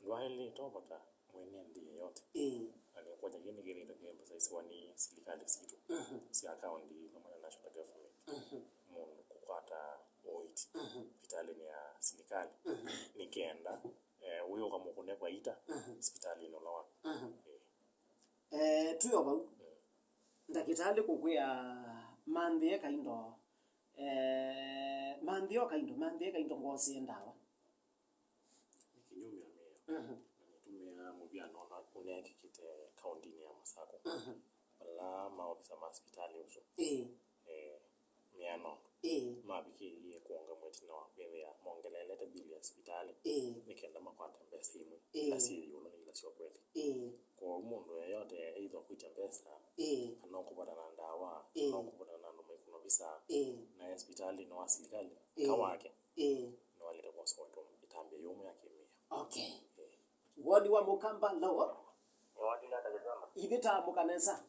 Ndwaĩlĩte ũvota mwene nthĩ yeyote. Ĩĩ. Na nĩkwakya kĩĩ nĩkĩthĩĩtwe kĩ emphasize-wa nĩ silikalĩ sitũ, mhm, sya kaũntĩ vamwe na national government, mhm, mũndũ kũkwata ũiiti, mhm, sipitalĩnĩ ya silikalĩ, mhm, nĩ kenda, eh, wĩ ũkamũkũne vaita, mhm, sipitalĩnĩ ũla waku. Mhm. Ĩĩ. Eh, twĩ o vau. Mm. Ndakĩtalĩ kũkwĩa manthĩe kaindo, eh, manthĩe o kaindo, manthĩe kaindo ngosee ndawa. Nĩ kĩnyume na mĩao. Mhm. Na nĩtũmĩaa mũvw'ano ũla ũneekĩkĩte kaũntĩnĩ ya Masako. Mhm. Vala maovisa ma sipitalĩ ũsu, ĩĩ, eh, meana ũndũ, ĩĩ, mavikĩie kũũngama ĩtina wa kwĩthĩa mongeleelete mbili ya sipitalĩ, ĩĩ, nĩ kenda makwate mbesa imwe, ĩĩ, ila syĩ ĩũlũ nĩ ila sya ũkweli. Ĩĩ. Kwoou mũndũ yeyote either ũkwĩtya mbesa, ĩĩ, kana ũkũvatana na ndawa, ĩĩ, kana ũkũvatana na andũ maikũna visa, ĩĩ, na e sipitalĩnĩ wa silikalĩ, ĩĩ, ka wake, ĩĩ, nĩwaĩlĩte kwosa ũtũ ĩtambya yũmũ ya kĩmĩao. Okay. Eh. Woni wa Mũkamba Law. Nĩ woni nata kĩsama? Ithyĩ taamũka nesa.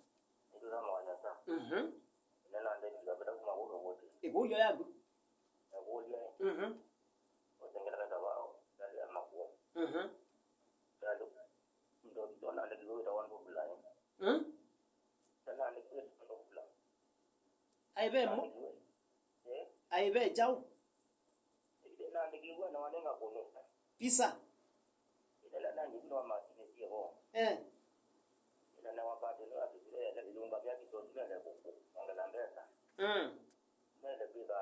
Nĩtũthamũka nesa. Mhm. Nena ndeti kabila kuma kũndũ kũti. Ĩkũlyo yaku. Nakũlya. Mhm. Ũtengela kaka wao, ndali ya makuo. Mhm. Ndali. Ndo, ndo nandĩkiwe wĩtawa Ndũvula, eh. Mm? Nandĩkiwe wĩtawa Ndũvula. Aive mo? Nandĩkiwe. Eh? Aive kyaũ? Nandĩkiwe na wanenga kũnũ. Pizza. Ĩla nangĩ nĩwamakinyĩthie vo. Eh. Ĩla nawapate nĩwatũsile ĩla ĩyũmba vya kĩsoti mele kũkũ, ongela mbesa. Mm. Mele kwĩtha.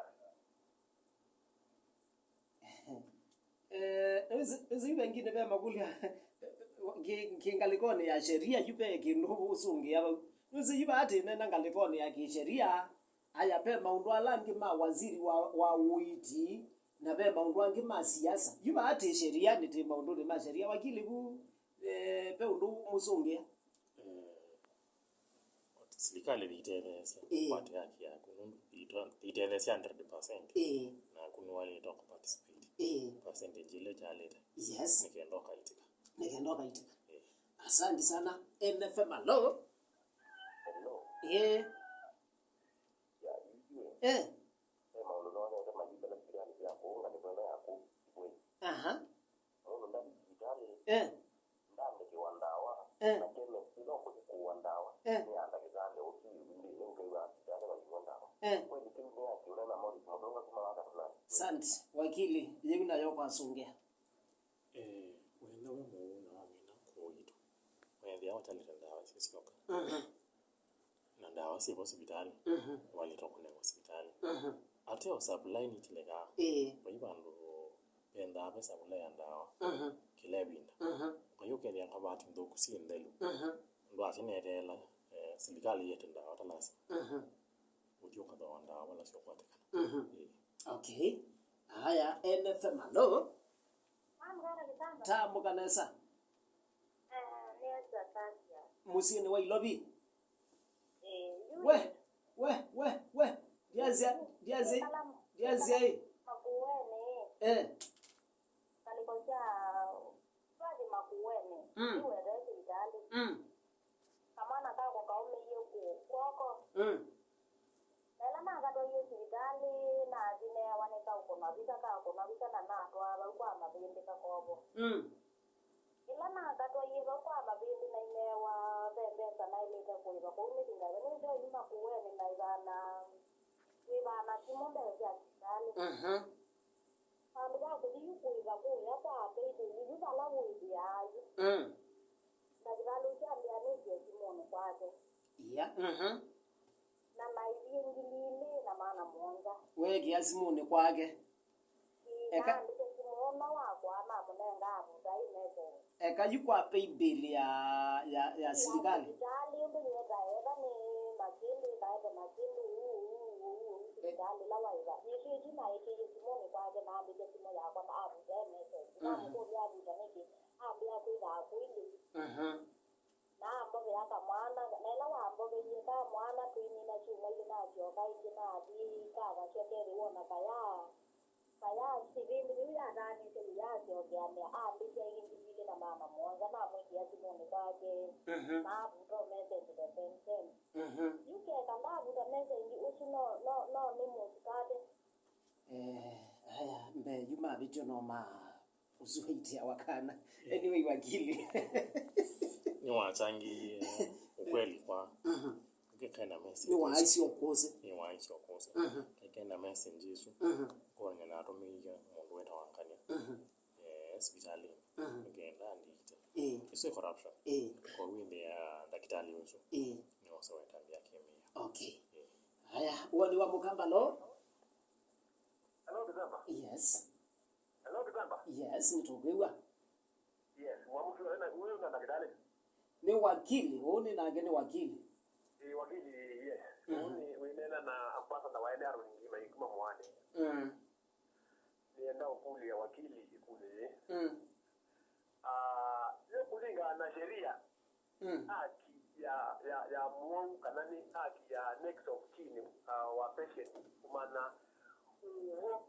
Eh, ĩsu, ĩsu yu vengine ve makũlya, kĩ, kĩ ngalĩkonĩ ya sheria yu ve kĩndũ ũsũngĩa vau. Nũsĩ yu vaa tĩnena ngalĩkonĩ ya kĩsheria, aya ve maũndũ ala angĩ ma waziri wa, wa ũiiti, na ve maũndũ angĩ ma siasa. Yu vaa tĩ sherianĩ, tĩ maũndũnĩ ma sheria. Wakili vu, eh, ve ũndũ mũsũngĩa? Eh, silikalĩ yĩtetheesya Ĩĩ. Kwate haki yaku, nũndũ yĩtetheesya hundred percent. Ĩĩ. Naku nĩwaĩlĩte kũparticipate. Ĩĩ. Percentage ĩla ĩkyalĩte. Yes. Nĩ kenda ũkaitĩka. Nĩ kenda ũkaitĩka. Ĩĩ. Asante sana. N F M, hello? Hello. Ĩĩ. Ya, ĩĩ. Eh. Ve maũndũ nonete mayĩkala sivitalĩ sya kũũ ngalĩko ĩno yaku, Kibwei. Aha. Nũndũ ndathi sivitalĩ, Eh. Ndandĩkĩwa ndawa, Eh. Na chemist no kũthi kũua ndawa, Eh. Nĩ ya ndakĩtalĩ ũsu ĩvinda ĩla ũkew'a sivitalĩ vayĩw'a ndawa. Eh. Kweli kĩu nĩ ya kĩũla na Morris Mũtũnga kuma wa Katulani. Asante, wakili, yĩu nayo kwasũngĩa. Eh, wenda we mũu na wamina kũitũ. Wethĩa ũtalĩte ndawa sisyoka. Mhm. Na ndawa syĩvo sivitalĩ, Mhm. Walĩtwa kũnengwa sivitalĩ. Mhm. Ateo supply nĩtilekaa. Ĩĩ. Vai vandũ vendaa ve supply ya ndawa. Mhm. Kĩla ĩvinda. Mhm. Vai ũkethĩa kavati nthũku syĩ nthelu. Mhm. Ndwasya neteela, eh, silikalĩ yete ndawa ta lasima. Mhm. Ũthi ũkathooa ndawa vala syũkwatĩkana. Mhm. Ĩĩ. Okay. Aya, N F M, hello? Amũka nesa. Eh, nesa, Tasia. Mũsyĩnĩ wa Ilovi. Eh, yu We, we, we, we. Ndiasya, ndiasya, ndiasya ĩ. Makueni. Eh. Ngalĩko sya twathi Makueni. Mm. Yu wethe sivitalĩ. Mm. Kamwana kako kaũmĩie ku-, kw'oko. Mm. Na ĩla nakatwaie sivitalĩ, nathi neewa nĩkaũkũnwa visa, kakũnwa visa na natwaa vau kwa mavĩndĩ kakovo. Mm. Ĩla nakatwaie vau kwa mavĩndĩ naineewa ve mbesa naĩlĩte kũĩva kũu nĩthi ngaĩva. Nĩnzeo yu Makueni naĩvaa na, wĩvaa na simũ mbee sya sivitalĩ. Mhm. Vandũ va kũthi yu kũĩva kũya kwa paybill yu vala wĩthĩaa yu. Mm. Ndakĩtalĩ ũsu ambĩa nĩkie simũnĩ kwake. Yeah, mhm. Na naĩvie ngili ilĩ na maana mũonza. Weekĩa simũnĩ kwake. Ĩĩ, Eka- naandĩke simũ ũno wakwa namũnenga avuta ĩ message. Eka yu kwa paybill ya, ya, ya silikalĩ. Sivitalĩ ũndũ nĩetae, ethwa nĩ makĩndũ, ĩkaete makĩndũ, uu, uu, uu, uu, uu, sivitalĩ ĩla waĩva. Yĩsu ĩsu naĩkĩie simũnĩ kwake, naandĩke simũ yakwa, na avuta ĩ message. Mhm. Namũkũlya avuta nĩkĩ, ambĩa kwĩthaa kũi lĩu. Mhm. Na ambovea kamwana, na ĩla wamboveie kamwana, tũimina syumwa ilĩ, nasyoka ĩngĩ, nathi kakasya kethĩwa ona kaya. Kaya ĩvinda yĩu yatanĩte yu yasyokea mbee, ambĩsya ĩngĩ ngili ilĩ na maana mũonza, namwĩkĩa simũnĩ kwake, Mhm. na avuta message the same same. Mhm. Yu keka ndavuta message ũsu no, no, no nĩ mũsikate. Eh, aya, mbee yu mavĩtyo no ma ũsu waitĩawa kana. Anyway, wakili. Nĩwachangiie ukweli kwa Mhm. Kekae na message. Nĩwaaisye ũkũsĩ. Nĩwaaisye ũkũsĩ. Mhm. Kekae na message ĩsu. Mhm. Kũonany'a natũmĩie mũndũ wĩtawa Ngania. Mhm. Eh, sivitalĩnĩ. Mhm. Nĩkenda andikite. Ĩĩ. Ĩsu ĩ corruption. Ĩĩ. Kwoou ĩndĩ ya ndakĩtalĩ ũsu. Ĩĩ. Nĩwose wetambia kĩmĩa. Okay. Ĩĩ. Aya, woni wa Mũkamba, lo? Hello, December. Yes. Hello, Kitamba. Yes, nĩtũkwĩw'a. Yes, mwamusi wa na huyo na daktari. Nĩ wakili, ũũ nĩ nake nĩ wakili. Eh, wakili, yes. Mhm. Ũũ nĩ wĩneena na ambassador wa ene Aroni Ngima ikuma mwane. Mm. Nĩenda ũkũlya wakili ĩkũlyo yĩĩ. Mm. Ah, yo kũlingana na sheria, Mm. Haki ya, ya, ya mũwau kana nĩ haki ya next of kin, uh, wa patient kũmanya ũw'o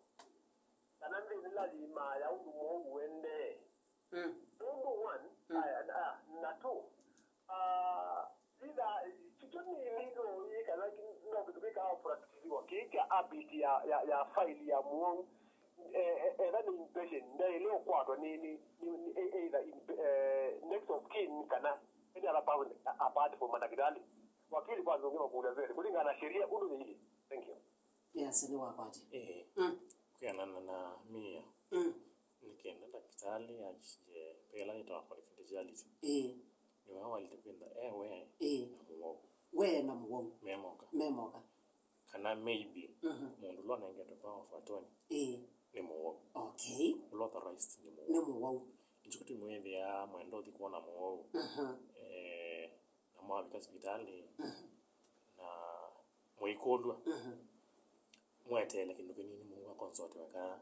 kana nthĩ nĩla yĩmaa ya ũndũ mũwau ũendee. Mm. Nũndũ one, Mm. aya, na, na two, uh, either, kĩkyo nĩ illegal ĩ kana ki-, no kĩndũ kĩkaa practice-iwa kĩĩ kya habit ya, ya, ya file ya mũwau. Eh, eh, etha nĩ inpatient, ndaĩle ũkwatwa nĩ, nĩ, nĩ, nĩ e-, either in, eh, next of kin kana any other person apart from mandakĩtalĩ. Wakili kwanza ũngĩ makũlya mbele, kũlingana na sheria ũndũ yĩilyĩ. Thank you. Yes, nĩ wakwatya. Eh, Mm. Kwĩanana na mĩao. Mm. Nĩ kenda ndakĩtalĩ Ndalĩ ya, eh, ve ĩla yĩtawa confidentiality. Ĩĩ. Nĩwe walĩte kwĩtha e we Ĩĩ. na mũwau We na mũwau me moka. me moka. Kana maybe Mhm. mũndũ ũla ũnengetwe power of attorney Ĩĩ. nĩ mũwau. Okay. Ũla authorized nĩ Nĩ mũwau. mũwau. Nĩkyo kĩtumi wĩthĩaa mwenda ũthi kwona mũwau. Mhm. Eh, na mwavika sivitalĩ Mhm. na mũikũlw'a. Mhm. Mweteele kĩndũ kĩnini mũwau akonsotiwe kana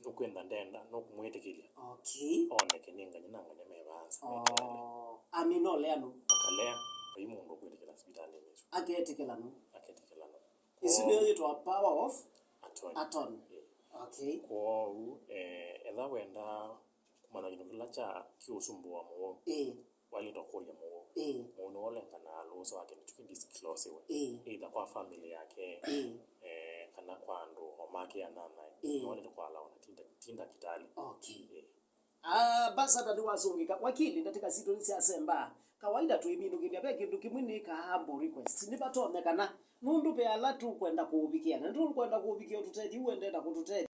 nũkwenda ndenda, nũkũmwĩtĩkĩlya. Okay. Oneke nĩ ngany'a na ngany'a me vaanza meteele. Oh, amina ũleanu. Akalea, vai mũndũ ũkwĩtĩkĩla sivitalĩnĩ ĩsu. Aketĩkĩla nũ? Aketĩkĩla nũ? Isu nĩyo yĩtwa power of Attorney. attorney. Ĩĩ. Okay. Kwoou, eh, etha wenda kũmanya kĩndũ kĩla kya kĩũsumbũa mũwau, Ĩĩ. Wailĩte kũlya mũwau. Ĩĩ. Mũwau nĩwe ũlenganaa lũũsa wake nĩkyo kĩdisclosiwe. Ĩĩ. Either kwa family yake, Ĩĩ. eh, kana kwa andũ o make anyanyae. Ĩĩ. Nĩwe wailĩte kwalawa na ti nda-, ti ndakĩtalĩ. Okay. Ĩĩ. Ah, Ambassador nĩwasũngĩka. Wakili, ndatĩka sitũ nĩsyasemba. Kawaida twĩminũkĩlya ve kĩndũ kĩmwe nĩ ka humble request. Nĩvatonyekana nũndũ ve ala tũkwenda kũũvikĩa. Na nĩtũkwenda kũũvikĩa ũtũtethye, ũendee na kũtũtethya.